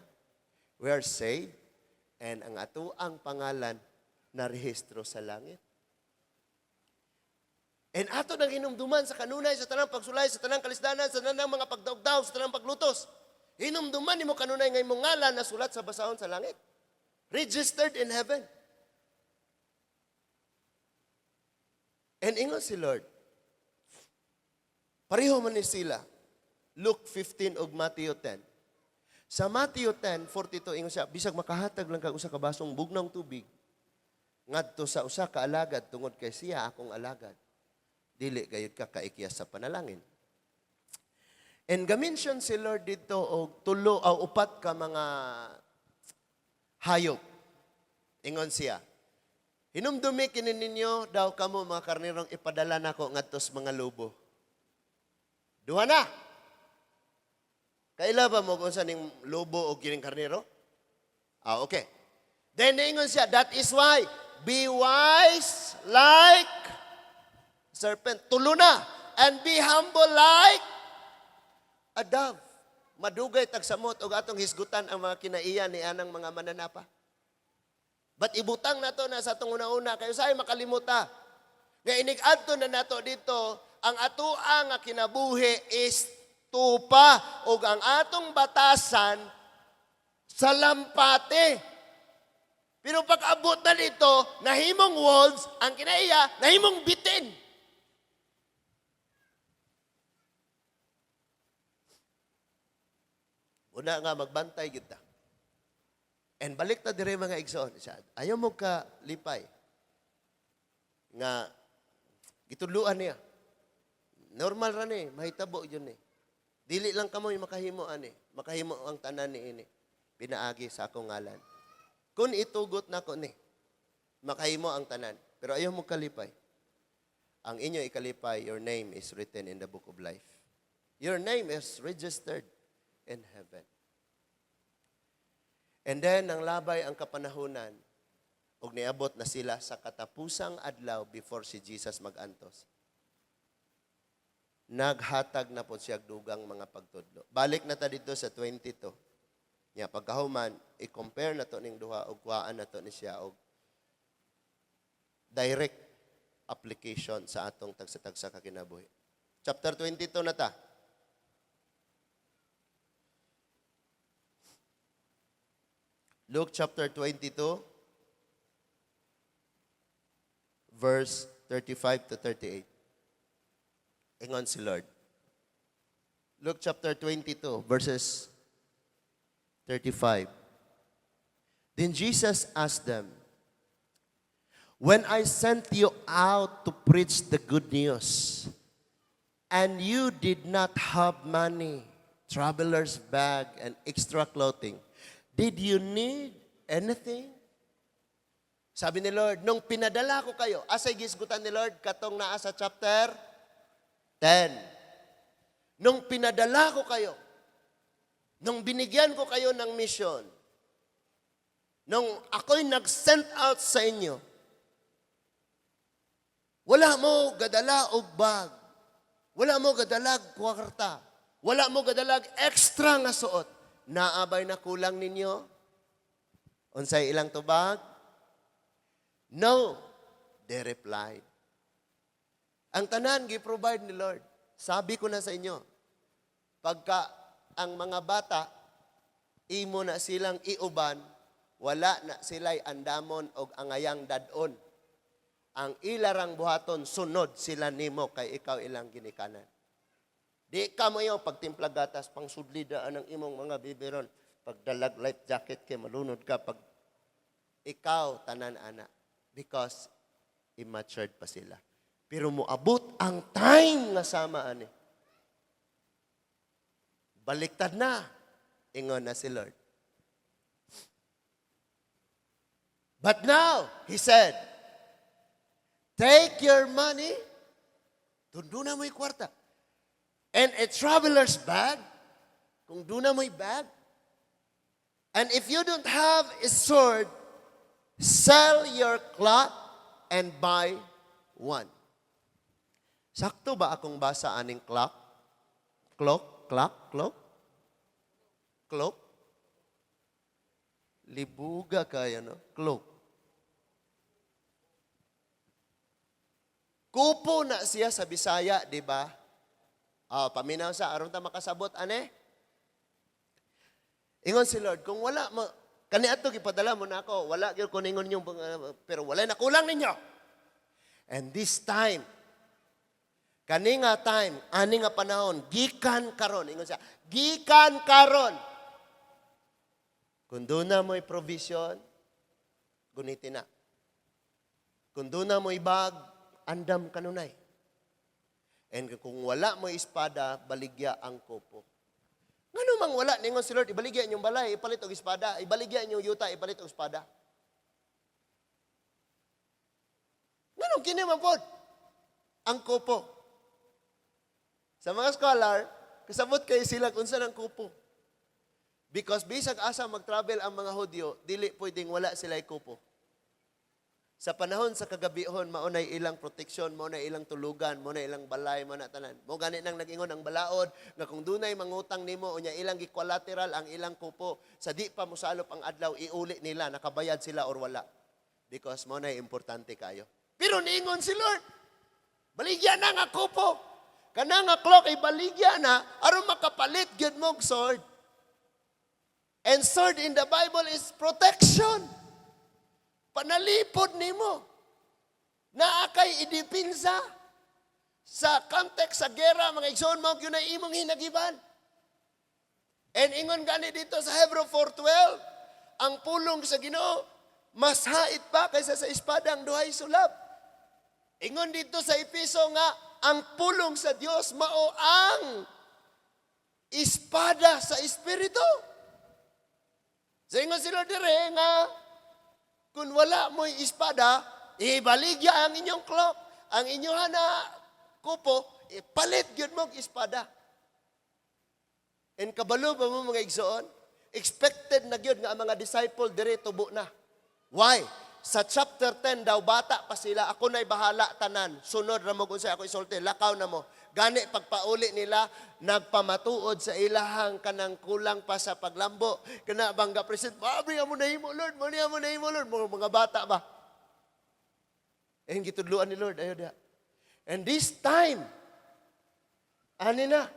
Speaker 1: we are saved, and ang atoang pangalan na rehistro sa langit. And ato nang hinumduman sa kanunay, sa tanang pagsulay, sa tanang kalisdanan, sa tanang mga pagdaog-daog, sa tanang paglutos. Hinumduman nimo kanunay nga imong ngalan nasulat sa basahon sa langit. Registered in heaven. And ingon si Lord, pareho man ni sila. Luke 15 ug Matthew 10. Sa Matthew 10:42, ingon siya, bisag makahatag lang kag usa ka basong bugnawng tubig ngadto sa usa ka alagad tungod kay siya akong alagad, dili gayud ka kaikyas sa panalangin. And ga-mention si Lord dito og tulo o upat ka mga hayop. Ingon siya, "Hinumdumi kini ninyo daw kamo mga karnerong ipadala nako ngadto sa mga lobo." Duha na. Kaila ba mo kung sa ning lobo o kining karnero? Ah, okay. Then ingon siya, "That is why, be wise like serpent." Tulo na. "And be humble like a dove." Madugay tagsamot og atong hisgutan ang mga kinaiya ni anang mga mananapa. But ibutang nato na sa atong una-una kay usahay makalimuta. Nga inig-adto na nato dito, ang atoa nga kinabuhi is tupa ug ang atong batasan sa lampate. Pero pag abot na dito, nahimong wolves ang kinaiya, nahimong bitin. Una nga magbantay kita. And balik ta dire, mga igsoon. Siya, ayaw mo ka lipay nga gitudluan niya. Normal ra ni, mahitabo yun ni. Dili lang kamo yung makahimo ani, makahimo ang tanan ni ini. Pinaagi sa akong ngalan. Kung itugot nako ni, makahimo ang tanan. Pero ayaw mo kalipay. Ang inyo ikalipay, your name is written in the book of life. Your name is registered in heaven. And then, ang labay ang kapanahunan, ug niabot na sila sa katapusang adlaw before si Jesus magantos. Naghatag na po siya dugang mga pagtudlo. Balik na ta dito sa 22. Nya pagkahuman, i-compare na to ning duha ug kuhaan na to ni siya og direct application sa atong tagsa-tagsa ka kinabuhi. Chapter 22 na ta. Luke chapter 22, verse 35 to 38. Ingon si Lord. Luke chapter 22, verses 35. Then Jesus asked them, "When I sent you out to preach the good news, and you did not have money, traveler's bag, and extra clothing, did you need anything?" Sabi ni Lord, nung pinadala ko kayo, asay gisgutan ni Lord, katong naa sa chapter 10. Nung pinadala ko kayo, nung binigyan ko kayo ng mission, nung ako'y nag-send out sa inyo, wala mo gadala og bag, wala mo gadalag kwarta, wala mo gadalag extra nga suot. Naa bay na kulang ninyo? Unsay ilang tubag? "No," they replied. Ang tanan gi-provide ni Lord. Sabi ko na sa inyo, pagka ang mga bata, imo na silang iuban, wala na sila'y andamon og angayang dadon. Ang ilarang buhaton, sunod sila nimo kay ikaw ilang ginikanan. Di ka mo yung pagtimplag gatas, pang sudlidaan ang imong mga biberon. Pagdalag life jacket kay malunod ka. Pag ikaw, tanan ana. Because immatured pa sila. Pero moabot ang time nga sama ani. Baliktad na. Ingon na si Lord. "But now," he said, "take your money," kung duna mo'y kwarta, "and a traveler's bag," kung duna mo'y bag, "and if you don't have a sword, sell your cloth and buy one." Sakto ba akong basa aning clock? Clock? Clock? Clock? Clock? Libuga kaya, no? Cloak. Kupo na siya sa Bisaya, di ba? Ah, paminaw sa aron ta makasabot ane. Ingon si Lord, kung wala mo, kaniadto gipadala mo na ako, wala gyud ko ningon yung, pero wala na kulang ninyo. And this time, kani nga time, ani nga panahon, gikan karon, ingon siya, gikan karon. Kung duna mo'y provision, guniti na. Kung duna mo'y bag, andam kanunay. And kung wala mo'y espada, baligya ang kupo. Ngano mang wala ningon si Lord, ibaligya inyong balay, ipalit og espada, ibaligya inyong yuta, ipalit og espada? Nganong kini man pod? Ang kupo. Sa mga scholar, kasabot kay sila kung saan ang kupo. Because bisag asa mag-travel ang mga Hudyo, dili pwedeng wala sila kupo. Sa panahon sa kagabihon, maunay ilang protection, maunay ilang tulugan, maunay ilang balay, maunay tanan. Mo gani nang nag-ingon ang balaod nga kung dunay mangutang nimo unya ilang gi-collateral ang ilang kupo, sa di pa mosalop ang adlaw, iuli nila, nakabayad sila or wala. Because mo na importante kayo. Pero niingon si Lord, baligya na nga kupo. Kana nga cloak ay baligya na aron makapalit gyud mo og sword. And sword in the Bible is protection. Panalipod nimo. Naa kay idipinsa. Sa context sa gera, mga igsoon, mao gyud na imong hinagiban. And ingon gani dito sa Hebrew 4:12, ang pulong sa Ginoo mas hait pa kaysa sa espadang duhay sulab. Ingon dito sa Epeso nga ang pulong sa Dios mao ang espada sa Espiritu. Sa ingon sila dire nga kung wala mo'y espada, ibaligya ang inyong cloak, ang inyong na kupo, ipalit gyud mo og espada. And kabalo ba mo, mga igsoon? Expected na gyud nga ang mga disciple dire tubo na. Why? Sa chapter 10 daw, bata pa sila, "Ako na'y bahala tanan. Sunod ra mo kung sa ako isulti, lakaw na mo." Gani pagpauli nila, nagpamatuod sa ilahang kanang kulang pa sa paglambo. Kana bang ga present, "Maabri mo nahimo, Lord, mo niya mo nahimo, Lord," mga bata ba. Eh, gitudluan ni Lord, ayo diha. And this time, ani na?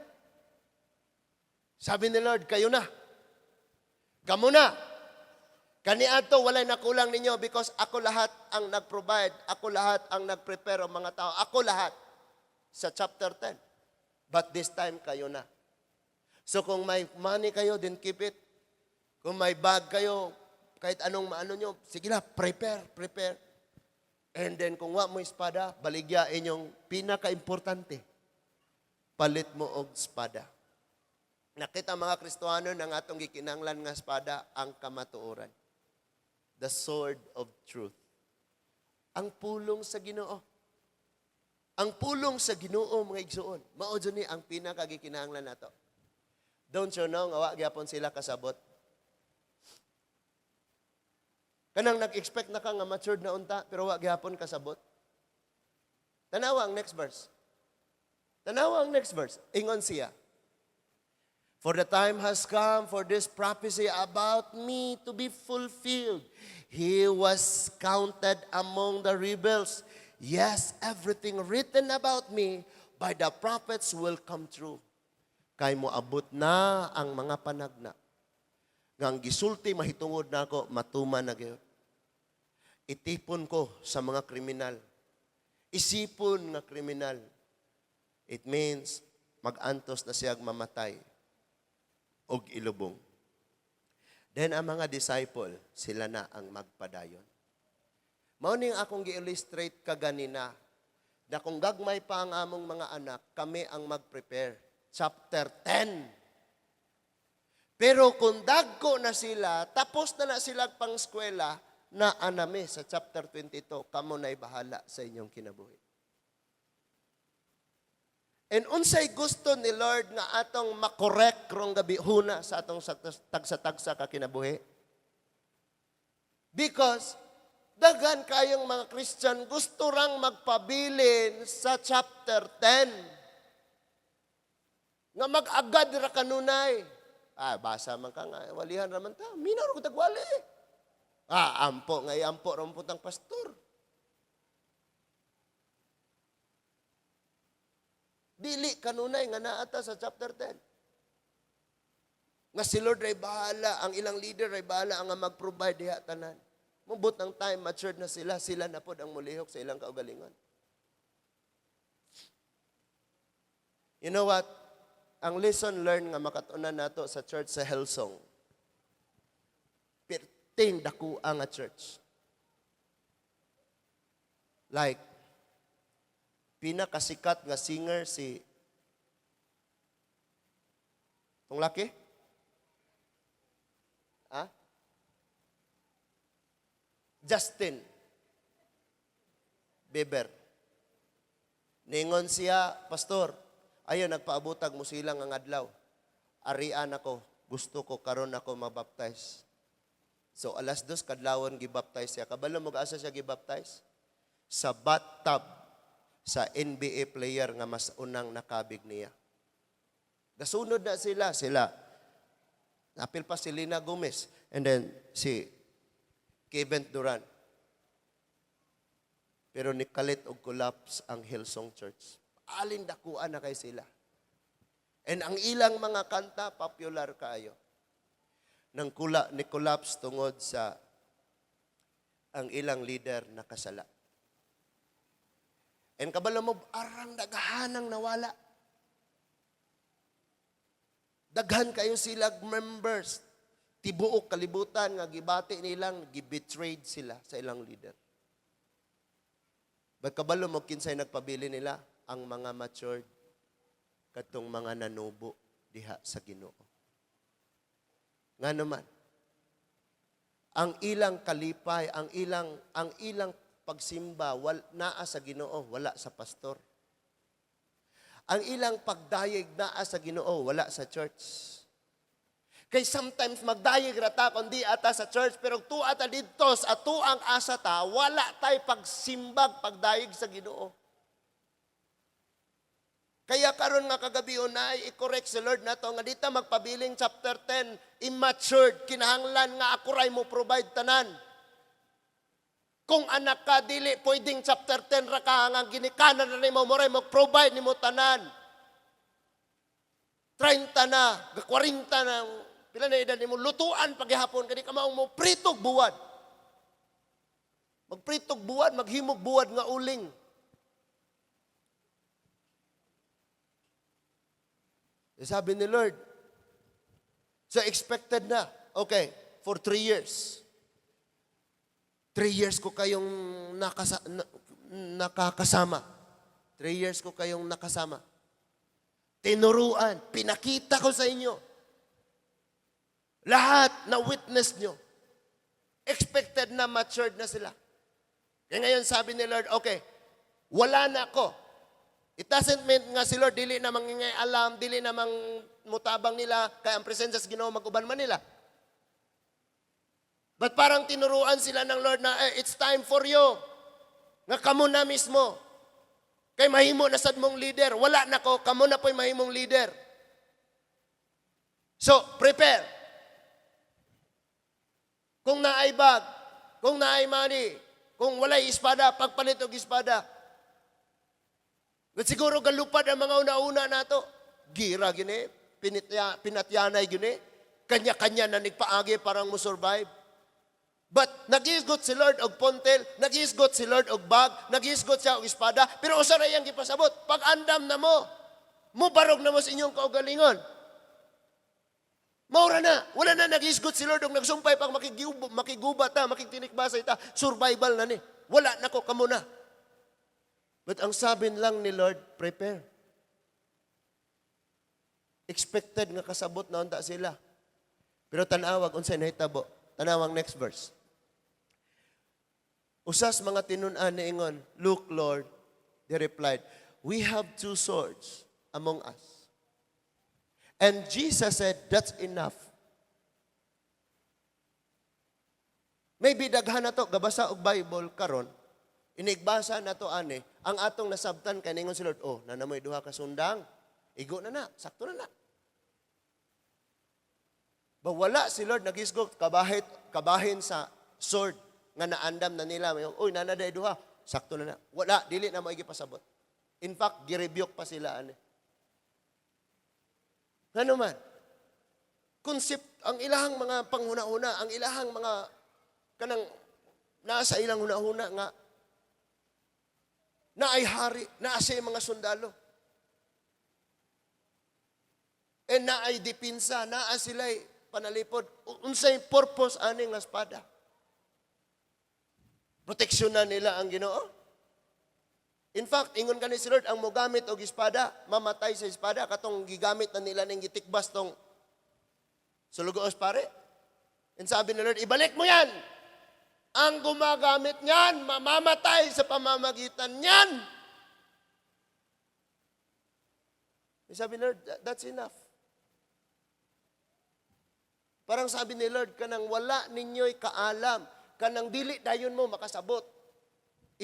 Speaker 1: Sabi ni Lord, "Kayo na. Kamo na. Kaniadto walay nakulang ninyo because ako lahat ang nag-provide, ako lahat ang nag-prepare ang mga tao, ako lahat," sa chapter 10. But this time, kayo na. So kung may money kayo, then keep it. Kung may bag kayo, kahit anong maano nyo, sige na, prepare, prepare. And then kung wa mo espada, baligya inyong pinaka-importante. Palit mo og espada. Nakita mga Kristohano ng atong gikinanglan nga espada, ang kamatuoran. The sword of truth. Ang pulong sa Ginoo. Ang pulong sa Ginoo, mga igsuon. Mao jud ni ang pinakagikinahanglan nato. Don't you know nga wa gyapon sila kasabot? Kanang nag-expect na ka nga matured na unta pero wa gyapon kasabot. Tanawa ang next verse. Tanawa ang next verse. Ingon siya, "For the time has come for this prophecy about me to be fulfilled. He was counted among the rebels. Yes, everything written about me by the prophets will come true." Kay moabot na ang mga panagna nga ang gisulti mahitungod nako matuman na gyud. Itipon ko sa mga kriminal. Isipon nga kriminal. It means mag-antos na siya mamatay og ilubong. Then ang mga disciple, sila na ang magpadayon. Mao ning akong gi-illustrate kaganina na kung gagmay pa ang among mga anak, kami ang mag-prepare. Chapter 10. Pero kung dagko na sila, tapos na na sila pang eskwela, na anami sa chapter 22, kamo na'y bahala sa inyong kinabuhi. And unsay gusto ni Lord nga atong makorek rong gabi huna sa atong tagsa-tagsa ka kinabuhi? Because daghan kayong mga Christian gusto rang magpabilin sa chapter 10. Nga mag-agad ra kanunay. Ah, basa man ka nga, walihan ra man ta. Minaw ra ko tagwali. Ah, ampo nga iampo ra man pud ang pastor. Dili kanunay nga naa ta sa chapter 10. Nga si Lord ay bahala, ang ilang leader ay bahala ang mag-provide diha tanan. Mubot ang time, matured na sila, sila na pod ang mulihok sa ilang kaugalingon. You know what? Ang lesson learned nga makatunan nato sa church sa Hillsong, perting dako ang church. Like, pinakasikat nga singer si Tong laki? Ha? Justin Bieber. Ningon siya, "Pastor, ayo nagpaabutag mo silang ang adlaw. Arian ako, gusto ko karon ako mabaptize." So 2:00 kadlawon gibaptize siya. Kabalo mo asa siya gibaptize? Sa bathtub sa NBA player nga mas unang nakabig niya. Gasunod na sila, sila. Napil pa si Selena Gomez and then si Kevin Durant. Pero nikalit og collapse ang Hillsong Church. Alin dakuan na kay sila. And ang ilang mga kanta, popular kaayo. Nang kula ni collapse tungod sa ang ilang leader nakasala. And kabalo mo, arang daghanang nawala. Daghan kayo sila members. Tibuok kalibutan nga gibati nilang gibetrayed sila sa ilang leader. But kabalo mo kinsay nagpabili nila? Ang mga matured, katong mga nanubo diha sa Ginoo. Nga naman, ang ilang kalipay, ang ilang pagsimba wal, naa sa Ginoo, wala sa pastor. Ang ilang pagdayeg naa sa Ginoo, wala sa church. Kay sometimes magdayeg ra ta kundi ata sa church, pero tuwa ta didto sa atuang asa ta, wala tay pagsimbag pagdayeg sa Ginoo. Kaya karon nga kagabi ay i-correct si Lord nato nga dita magpabiling chapter 10 immature, kinahanglan nga ako ray mo provide tanan. Kung anak ka, dili pwedeng chapter 10 ra ka nga ginikanan na nimo mo ray mo-provide nimo tanan. 30 na, 40 na, pila na edad nimo, lutuan paghihapon kani ka maong mo pritog buwad. Magpritog buwad, maghimog buwad nga uling. Eh, sabi ni Lord, so expected na, okay, for 3 years. 3 years ko kayong nakakasama. 3 years ko kayong nakasama. Tinuruan, pinakita ko sa inyo. Lahat na witness nyo. Expected na matured na sila. Kaya ngayon sabi ni Lord, "Okay, wala na ako." It doesn't mean nga si Lord dili na mangingay alam, dili na mang mutabang nila, kaya ang presensya sa Ginoo mag-uban man nila. But parang tinuruan sila ng Lord na eh, it's time for you. Nga kamo na mismo. Kay mahimo na sad mong leader. Wala na ko, kamo na po'y mahimong leader. So, prepare. Kung naay bag, kung naay money, kung walay espada, pagpalit og espada. But siguro galupad ang mga una-una nato. Gira gini, pinatyanay gini. Kanya-kanya na nagpaagi parang mo survive. But nagisgot si Lord og pontel, nagisgot si Lord og bag, nagisgot siya og espada, pero usa ra iyang gipasabot, pag andam na mo, mubarog na mo sa inyong kaugalingon. Maura na, wala na nagisgot si Lord og nagsumpay pag makiguba ta, makigtinikbasay ta, survival na ni. Wala na ko, kamo na. But ang sabi lang ni Lord, prepare. Expected nga kasabot na unta sila. Pero tanawag unsay nahitabo. Tanawang next verse. Usas mga tinun-an niingon, "Look, Lord," they replied, "we have two swords among us." And Jesus said, "That's enough." Maybe daghan na to, gabasa og Bible karon, inigbasa na to ani, ang atong nasabtan kay ningon si Lord, "Oh, nanamoy duha ka sundang, igo na na, sakto na na." Ba wala si Lord nagisgot kabahin sa sword nga naandam na nila, "Uy, nana day duha, sakto na na." Wala, dili na mo pasabot. In fact, girebuke pa sila ani. Ngano man? Concept ang ilahang mga panghuna-huna, ang ilahang mga kanang nasa ilang huna-huna nga naay hari, naa siya mga sundalo. And naay dipinsa, naa sila'y panalipod. Unsay purpose ani nga espada? Proteksyon na nila ang Ginoo. In fact, ingon kani si Lord, ang mogamit og espada, mamatay sa espada, katong gigamit na nila ning gitikbas tong sulugoos pare. And sabi ni Lord, "Ibalik mo yan! Ang gumagamit niyan, mamamatay sa pamamagitan niyan." And sabi ni Lord, "That's enough." Parang sabi ni Lord, kanang wala ninyo'y kaalam, kanang dili dayon mo makasabot.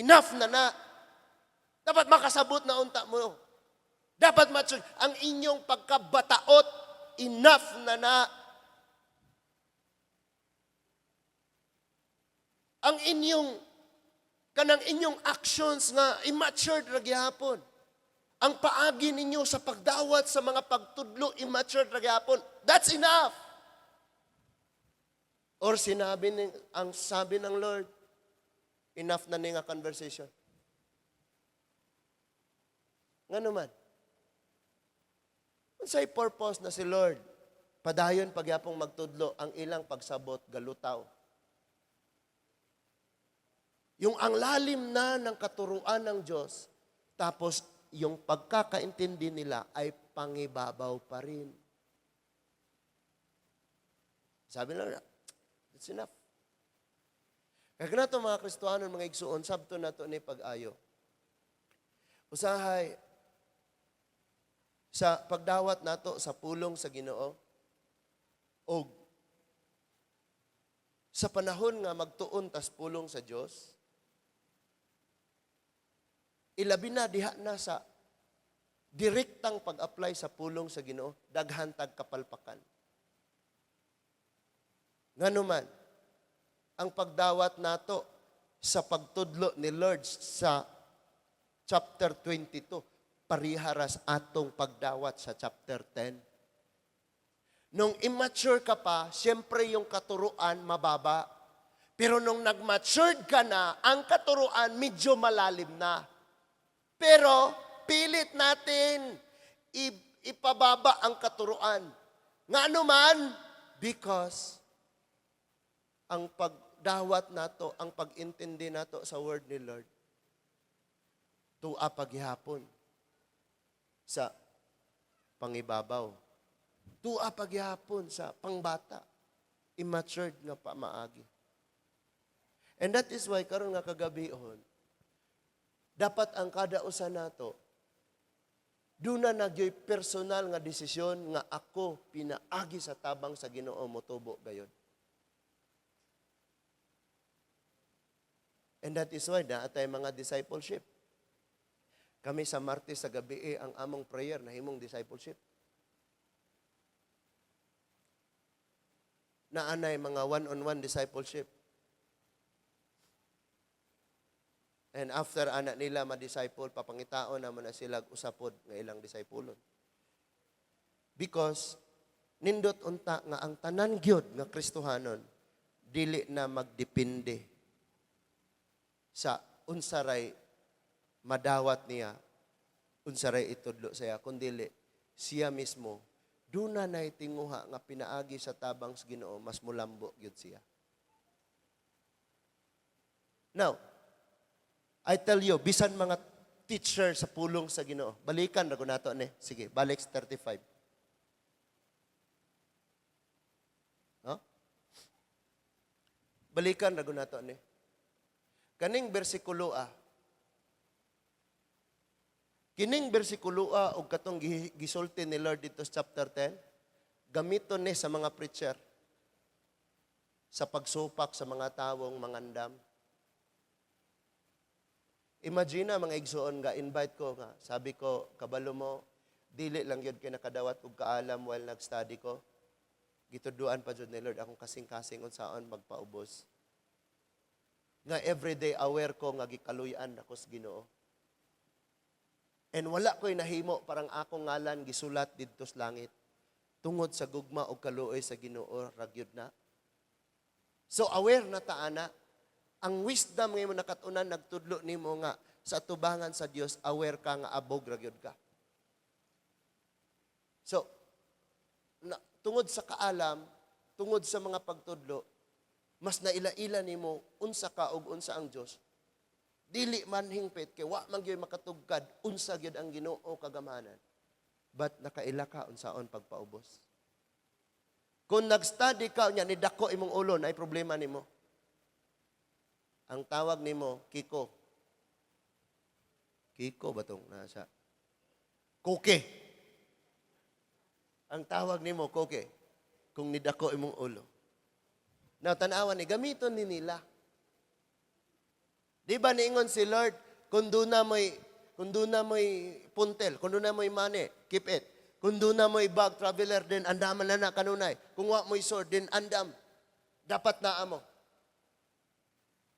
Speaker 1: Enough na na. Dapat makasabot na unta mo. Dapat mature. Ang inyong pagkabataot, enough na na. Ang inyong, kanang inyong actions nga immature ra gihapon. Ang paagi ninyo sa pagdawat sa mga pagtudlo, immature ra gihapon. That's enough. Or sinabi ni, ang sabi ng Lord, enough na ni nga conversation. Nga naman, unsay purpose na si Lord padayon pagyapong magtudlo, ang ilang pagsabot galutaw? Yung ang lalim na ng katuruan ng Diyos, tapos yung pagkakaintindi nila ay pangibabaw pa rin. Sabi ng Lord, "That's enough." Kaya nato mga Kristohanon, mga igsuon, sabto nato ni pag-ayo. Usahay, sa pagdawat nato sa pulong sa Ginoo, og sa panahon nga magtuon tas pulong sa Dios, ilabi na diha na sa direktang pag-apply sa pulong sa Ginoo, daghan tag kapalpakan. Nganuman, ang pagdawat nato sa pagtudlo ni Lord sa chapter 22, pariharas atong pagdawat sa chapter 10. Nung immature ka pa, siyempre yung katuruan mababa. Pero nung nag-matured ka na, ang katuruan medyo malalim na. Pero pilit natin ipababa ang katuruan. Nga man, because ang pagdawat nato, ang pag-intindi nato sa word ni Lord, tua paghihapon sa pangibabaw. Tua paghihapon sa pangbata. Immatured nga pamaagi. And that is why karon nga kagabihon, dapat ang kada usa nato duna na gyoy personal nga desisyon nga ako pinaagi sa tabang sa Ginoo motubo gayod. And that is why naa tay mga discipleship. Kami sa Martes sa gabi ang among prayer na himong discipleship. Naanay mga one-on-one discipleship. And after ana nila ma-disciple, papangitaon naman na sila usapod nga ilang discipulon. Because nindot unta nga ang tanan gyud nga Kristohanon dili na magdepende sa unsaray madawat niya, unsaray itudlo saya, kundili siya mismo duna nay tinguha nga pinaagi sa tabang sa Ginoo mas mulambo gyud siya. Now, I tell you, bisan mga teacher sa pulong sa Ginoo, balikan ra nato ni. Sige, balik sa 35. No? Balikan ra nato ni. Kaning bersikulo ah. Kining bersikulo ah og katong gisulti ni Lord dito sa chapter 10, gamiton ni sa mga preacher sa pagsupak sa mga tawong mangandam. Imagine na mga igsuon nga invite ko nga sabi ko, "Kabalo mo, dili lang gyud kay nakadawat og kaalam while nag-study ko. Gituduan pa jud ni Lord akong kasing-kasing unsaon magpaubos. Nga everyday aware ko nga gikaluy-an ako sa Ginoo. And wala ko'y nahimo parang akong ngalan gisulat didto sa langit. Tungod sa gugma o kaluoy sa Ginoo ra gyud na. So aware na ta ana. Ang wisdom nga imo nakat-unan nagtudlo nimo nga sa atubangan sa Dios, aware ka nga abog ra gyud ka. So na, tungod sa kaalam, tungod sa mga pagtudlo, mas naila-ila nimo unsa ka ug unsa ang Dios. Dili man hingpit kay wa man gyud makatugkad unsa gyud ang Ginoo kagamhanan. But nakaila ka unsaon pagpaubos. Kung nag-study ka unya ni dako imong ulo, naay problema nimo. Ang tawag nimo Kiko. Kiko ba tong nasa? Koke. Ang tawag nimo Koke kung nidako imong ulo. Now, tanawan ni, gamiton ni nila. Di ba niingon si Lord, kung duna mo'y puntel, kung duna mo'y money, keep it. Kung duna mo'y bag, traveler, din andaman na na kanunay. Kung wa mo'y sword, din andam. Dapat naa mo.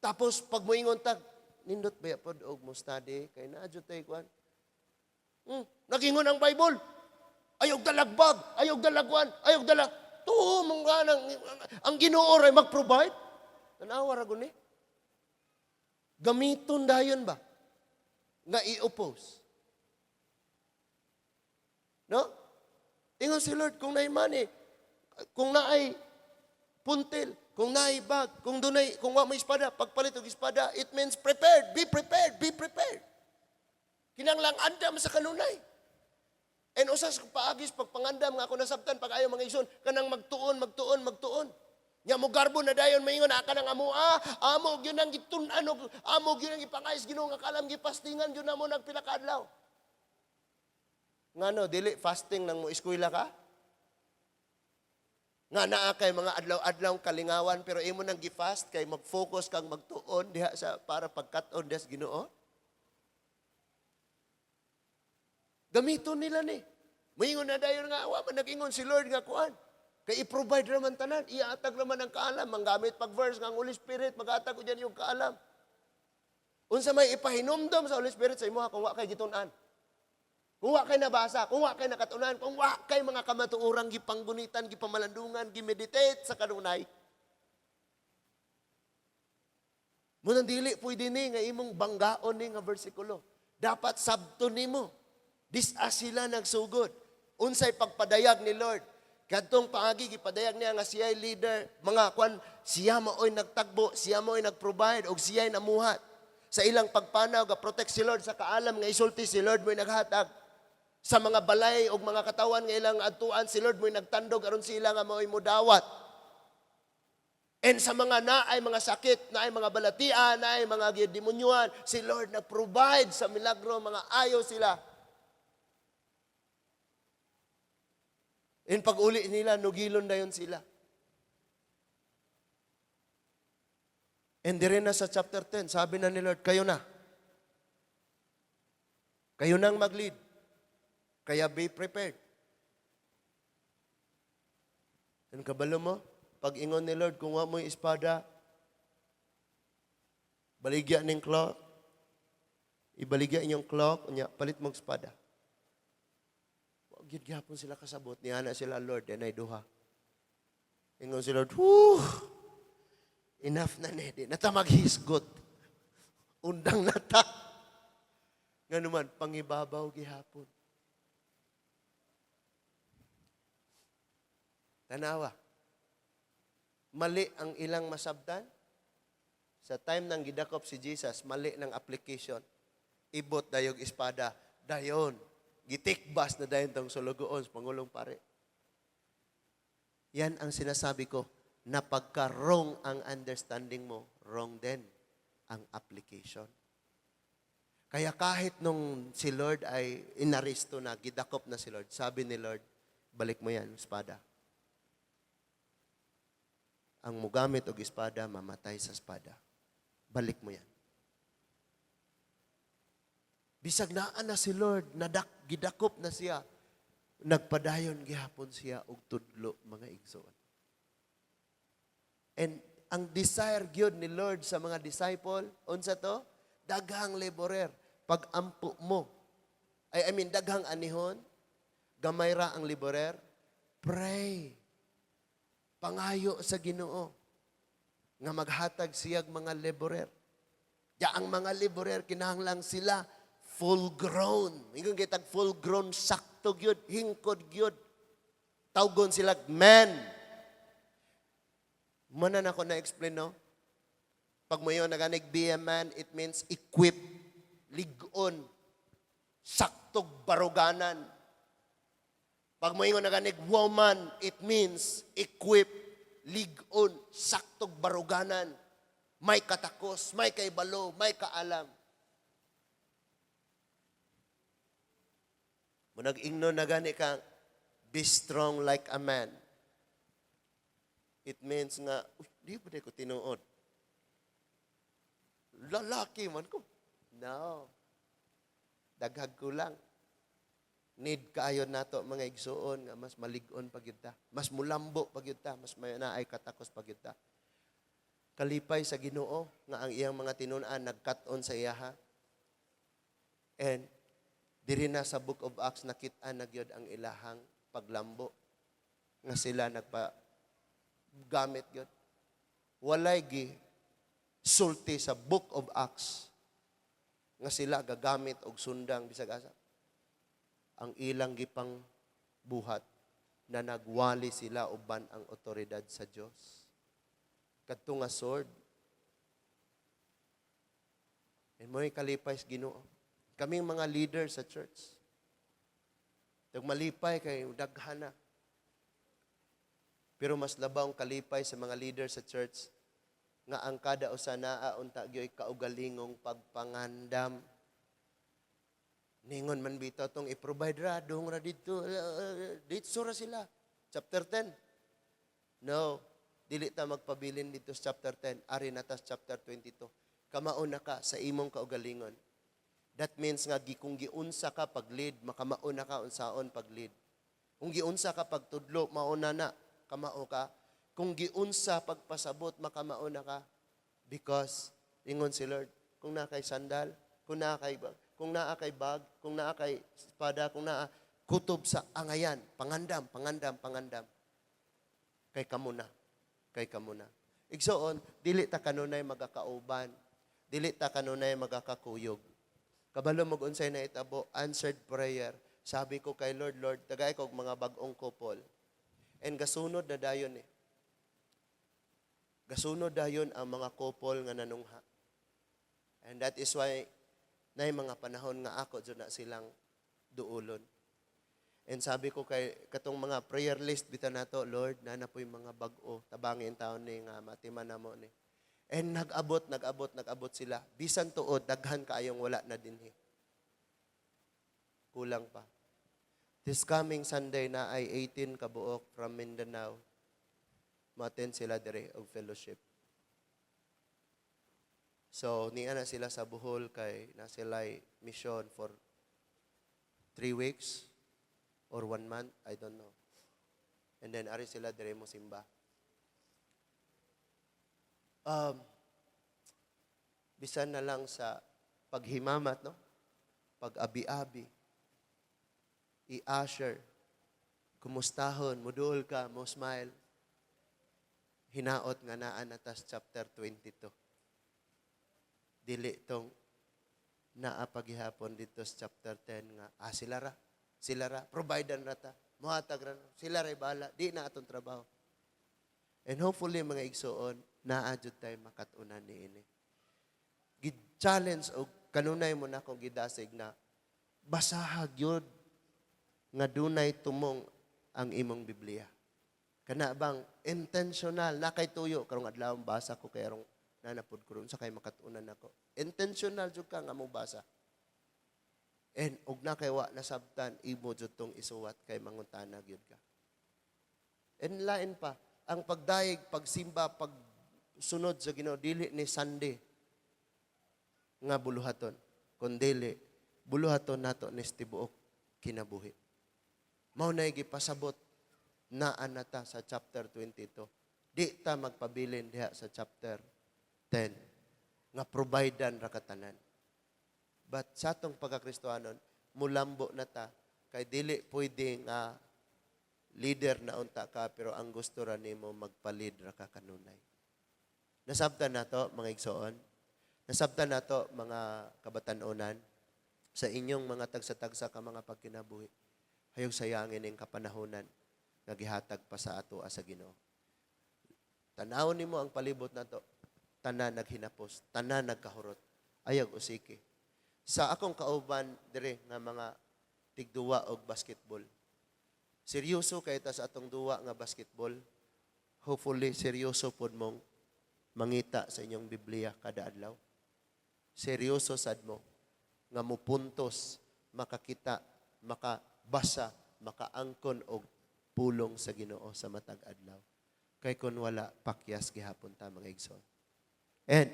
Speaker 1: Tapos, pag moingon tag, nindot ba pod og mo study kay naa jud tay kuan. Nagingon ang Bible. Ayaw dalag bag, ayaw dalagwan, ayaw dala. Tuo mong ganang ang Ginoo ray mag-provide. Tanawa ra guni. Gamiton dayon ba nga i-oppose? No? Ingon si Lord, kung naay money, kung naay puntil, kung naay bag, kung dunay, kung wa may espada, pagpalit og espada, it means prepared, be prepared, be prepared. Kinanglang andam sa kanunay. And usa sa paagis pagpangandam nga ako nasabtan pag ayaw, mga igsoon, kanang magtuon, magtuon, magtuon. Nya mo garbo na dayon, maingon ka nang amo ah, amo gyud ang gitun-an og amo gyud ang ipangayos Ginoo nga kalam, gipastingan gyud namo nagpila ka adlaw. Ngano dili fasting nang mo eskwela ka? Nga naa kay mga adlaw-adlaw kalingawan pero imo nang gifast kay mag-focus kang magtuon diha sa para pagkat-on diha sa Ginoo. Gamiton nila ni. Moingon na dayon nga wa man nag-ingon si Lord nga kuan. Kay i-provide raman tanan, iatag raman ang kaalam, manggamit pag verse nga ang Holy Spirit magatag og yung kaalam. Unsa may ipahinumdom sa Holy Spirit sa imuha kung wa kay gitun-an? Kung wa kay nabasa, kung wa kay nakatunan, kung wa kay mga kamatuorang gipanggunitan, gipamalandungan, gimeditate sa kanunay. Munang dili pwede ni nga imong banggaon ni nga bersikulo. Dapat sabton nimo. Dis-a sila nagsugod. Unsay pagpadayag ni Lord? Kadtong paagi gipadayag niya nga siya'y leader, mga kwan, siya maoy nagtagbo, siya maoy nagprovide og siya'y namuhat. Sa ilang pagpanaw, ga-protect si Lord sa kaalam nga isulti, si Lord mo'y naghatag. Sa mga balay og mga katawan nga ilang adtuan, si Lord mo'y nagtandog aron sila nga maoy mudawat. And sa mga naay mga sakit, naay mga balatian, naay mga demonyuan, si Lord nag-provide sa milagro, mga ayo sila. And pag uli nila, nugilon na yun sila. And dire na sa chapter 10, sabi na ni Lord, kayo na. Kayo nang mag-lead. Kaya be prepared. And kabalo mo, pag ingon ni Lord, kung wa mo'y espada, baligya ning cloth, ibaligya inyong cloth, unya, palit mong espada. Wa gyud gihapon sila kasabot, niana sila, "Lord, ay duha." Ingon si Lord, "Whew, enough na ni, di na ta maghisgot. Undang na ta." Nga naman, pangibabaw gihapon. Tanawa. Mali ang ilang masabtan. Sa time ng gidakop si Jesus, mali ng application. Ibot dayog espada. Dayon. Gitikbas na dayon tong sulugoon sa Pangulong Pare. Yan ang sinasabi ko, na pagka wrong ang understanding mo, wrong din ang application. Kaya kahit nung si Lord ay inaresto na, gidakop na si Lord, sabi ni Lord, "Balik mo yan, espada. Ang mugamit og espada, mamatay sa espada. Balik mo yan." Bisag naa na si Lord, gidakop na siya, nagpadayon gihapon siya og tudlo, mga igsoon. And ang desire gyud ni Lord sa mga disciple, unsa to? Daghang laborer. Pag-ampo mo. I mean, daghang anihon, gamay ra ang laborer, Pray. Pangayo sa Ginoo nga maghatag siyag mga laborer. Ya ang mga laborer, kinahanglan sila full grown. Ingon kitag full grown, sakto gyud, hingkod gyud. Tawgon sila men. Muna na ako na-explain, no? Pag mo yun naganig "be a man," it means equip, ligon, saktog baruganan. Pag mo ingon naganig "woman," it means equip, ligon, saktog baruganan. May katakos, may kaibalo, may kaalam. Munag ingnon na gani ka, "Be strong like a man." It means nga, "Uy, di ba ko tinuod? Lalaki man ko." No. Daghag ko lang. Need kaayo nato, mga igsuon, nga mas malig-on pa gyud ta. Mas mulambo pa gyud ta, mas may naay katakos pa gyud ta. Kalipay sa Ginoo nga ang iyang mga tinun-an nagkat-on sa iyaha. And diri na sa Book of Acts, nakit-an na gyud ang ilahang paglambo nga sila nagpa gamit gyud. Walay gi sulti sa Book of Acts nga sila gagamit og sundang bisag asa. Ang ilang gipang buhat na nagwali sila uban ang otoridad sa Dios. Kadto nga sword. And mo'y kalipay sa Ginoo. Kaming mga leader sa church. Malipay kay daghan na. Pero mas labaw ang kalipay sa mga leader sa church nga ang kada usa naa unta gyoy kaugalingong pagpangandam. Ningon man bitaw tong i-provide ra dong ra didto, didto ra sila. Chapter 10. No, dili ta magpabilin dito sa chapter 10, ari na ta sa chapter 22. Kamao na ka sa imong kaugalingon. That means nga kung giunsa ka pag-lead, makamao na ka unsaon pag-lead. Kung giunsa ka pagtudlo, mauna na, kamao ka. Kung giunsa pagpasabot, makamao na ka. Because, ingon si Lord, kung naa kay sandal, kung naa kay bag, kung naa kay espada, kung naa kutob sa angayan, pangandam, pangandam, pangandam. Kay kamo na. Kay kamo na. Igsoon, dili ta kanunay magakauban. Dili ta kanunay magakakuyog. Kabalo mag unsay na itabo, answered prayer. Sabi ko kay Lord, "Lord, tagay ko og mga bag-ong couple." And gasunod na dayon eh. Gasunod dayon ang mga couple nga nanungha. And that is why nay mga panahon nga ako jud na silang duulon. And sabi ko kay katong mga prayer list bitaw nato, "Lord, naa na po'y mga bag-o, tabangin taon ni nga matiman namo ni." And nag-abot, nag-abot, nag-abot sila. Bisan tuod, daghan kaayong wala na dinhi. Kulang pa. This coming Sunday na ay 18 kabuok from Mindanao. Ma-attend sila dire og fellowship. So, niya na sila sa Bohol kay na sila mission for 3 weeks or one month, I don't know. And then, ari sila dire mo simba. Bisan na lang sa paghimamat, no? Pag-abi-abi, i-usher, kumustahon, muduol ka, mo smile. Hinaot nga naa na tas chapter 22. Dili tong naa pagihapon dito sa chapter 10 nga, "Ah, sila ra, providean ra ta, muhatag ra, sila ra bahala, di na atong trabaho." And hopefully, mga igsuon, naa jud tay makat-unan niini. Gi-challenge og kanunay mo na akong gidasig na basaha gyud nga dunay tumong ang imong Biblia. Kana bang intentional na kay tuyo karong adlaw, basa ko kay arong nanapod ko ron sa kay makat-unan nako. Intentional jud ka nga mo basa. And og na kay wa nasabtan, imo jud tong isuwat kay mangutana gyud ka. And lain pa, ang pagdayeg, pagsimba, pagsunod sa Ginoo, dili ni Sunday nga buluhaton, kundili buluhaton nato ni tibuok kinabuhi. Mao na gipasabot naa na ta sa chapter 22. Di ta magpabilin diha sa chapter 10 nga providean ra katanan. But sa atong pagkakristohanon, mulambo na ta kay dili pwede nga Leader na unta ka, pero ang gusto ra nimo magpa-lead ra ka kanunay. Nasabtan nato, mga igsoon. Nasabtan nato, mga kabatan-onan, sa inyong mga tagsa-tagsa ka mga pagkinabuhi. Hayog sayangin ning kapanahonan nga gihatag pa sa ato sa Ginoo. Tan-awon nimo ang palibot nato. Tanan naghinapos, tanan nagkahurot. Ayag usiki. Sa akong kauban dire nga mga tigduwa og basketball. Seryoso kay ta sa atong duwa nga basketball. Hopefully seryoso pod mong mangita sa inyong Biblia kada adlaw. Seryoso sad mo nga mupuntos, makakita, makabasa, makaangkon og pulong sa Ginoo sa matag adlaw. Kay kun wala, pakyas gihapon ta, mga igsoon. And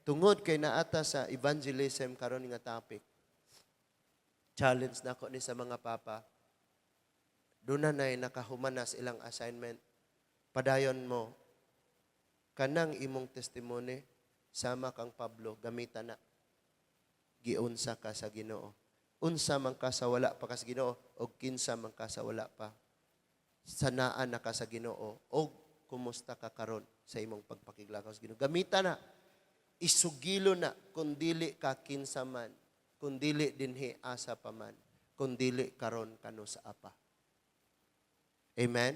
Speaker 1: tungod kay naata sa evangelism karon nga topic, challenge nako ni sa mga papa, doon na nakahumanas ilang assignment. Padayon mo, kanang imong testimony, sama kang Pablo, gamitan na. Giunsa ka sa Ginoo. Unsa man ka sa wala pa ka sa Ginoo, o kinsa man ka sa wala pa. Sanaan na ka sa Ginoo, o kumusta ka karon sa imong pagpakiglakaw sa Ginoo. Gamita na. Isugilo na kung dili ka kinsa man, kung dili dinhi asa pa man, kung dili karon kano sa apa. Amen?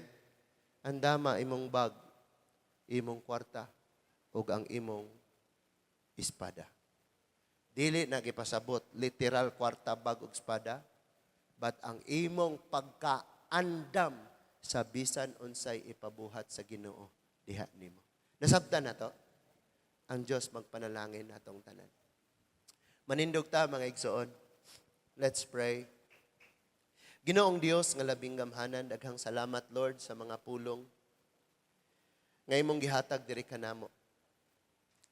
Speaker 1: Andama imong bag, imong kwarta, ug ang imong espada. Dili na gipasabot literal kwarta, bag ug espada, but ang imong pagkaandam sa bisan unsay ipabuhat sa Ginoo diha nimo. Nasabtan na to. Ang Dios magpanalangin natong tanan. Manindog ta, mga igsoon. Let's pray. Ginoong Dios nga labing gamhanan, daghang salamat, Lord, sa mga pulong nga imong gihatag diri kanamo.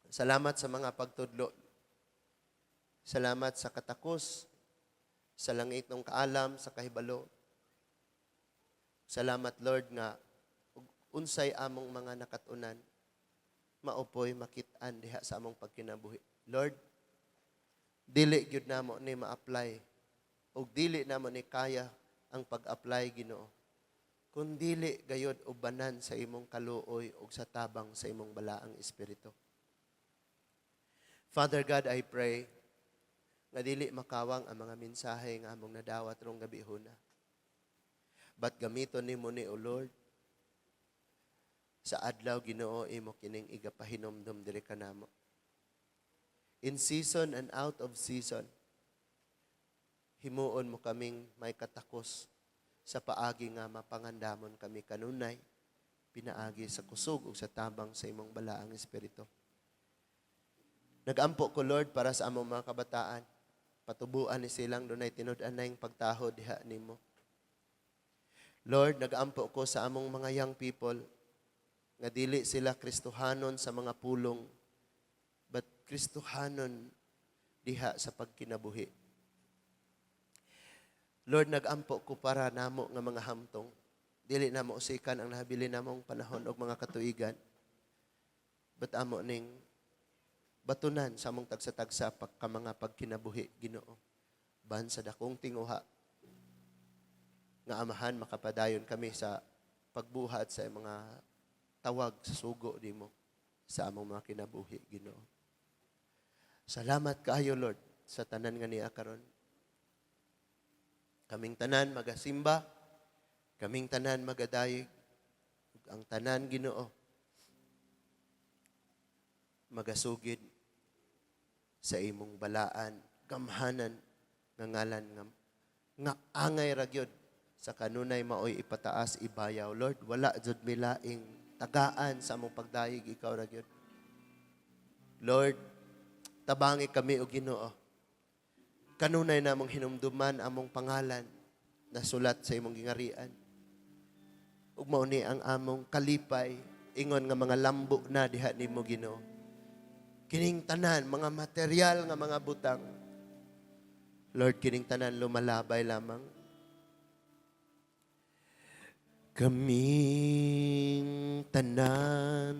Speaker 1: Salamat sa mga pagtudlo. Salamat sa katakos sa langit ng kaalam, sa kahibalo. Salamat, Lord, nga ug unsay among mga nakatunan maupoy makit-an diha sa among pagkinabuhi. Lord, dili gyud namo ni ma-apply ug dili namo ni kaya ang pag-apply, Ginoo, kun dili gayod ubanan sa imong kaluoy ug sa tabang sa imong balaang espiritu. Father God, I pray nga dili makawang ang mga mensahe nga among nadawat rong gabihona. But gamiton nimo ni, O Lord, sa adlaw, Ginoo, imo kining igapahinomdom diri kanamo. In season and out of season, himuon mo kaming may katakos sa paagi nga mapangandamon kami kanunay pinaagi sa kusog ug sa tabang sa imong balaang espiritu. Nagampo ko, Lord, para sa among mga kabataan. Patubuan ni silang dunay tinud-anay pagtahod diha nimo. Lord, nagampo ko sa among mga young people nga dili sila Kristohanon sa mga pulong, but Kristohanon diha sa pagkinabuhi. Lord, nagampo ko para namo nga mga hamtong. Dili namo usikan ang nahabilin namong panahon og mga katuigan. But amo ning batunan sa among tagsa-tagsa pagka mga pagkinabuhi, Ginoo. Ban sa dakong tinguha nga Amahan, makapadayon kami sa pagbuhat sa mga tawag sa sugo nimo sa among mga kinabuhi, Ginoo. Salamat kaayo, Lord, sa tanan nga niya karon. Kaming tanan magasimba, kaming tanan magadayeg, ug ang tanan, Ginoo, magasugid sa imong balaan, gamhanan nga ngalan nga angay ra gyud sa kanunay maoy ipataas, ibayaw. Lord, wala jud milaing tagaan sa among pagdayeg, ikaw ra gyud. Lord, tabangi kami og Ginoo. Kanunay namong hinumduman among pangalan na sulat sa imong gingarian. Ug mao ni ang among kalipay ingon nga mga lambo na diha nimo, Ginoo. Kining tanan mga material nga mga butang, Lord, kining tanan lumalabay lamang. Kaming tanan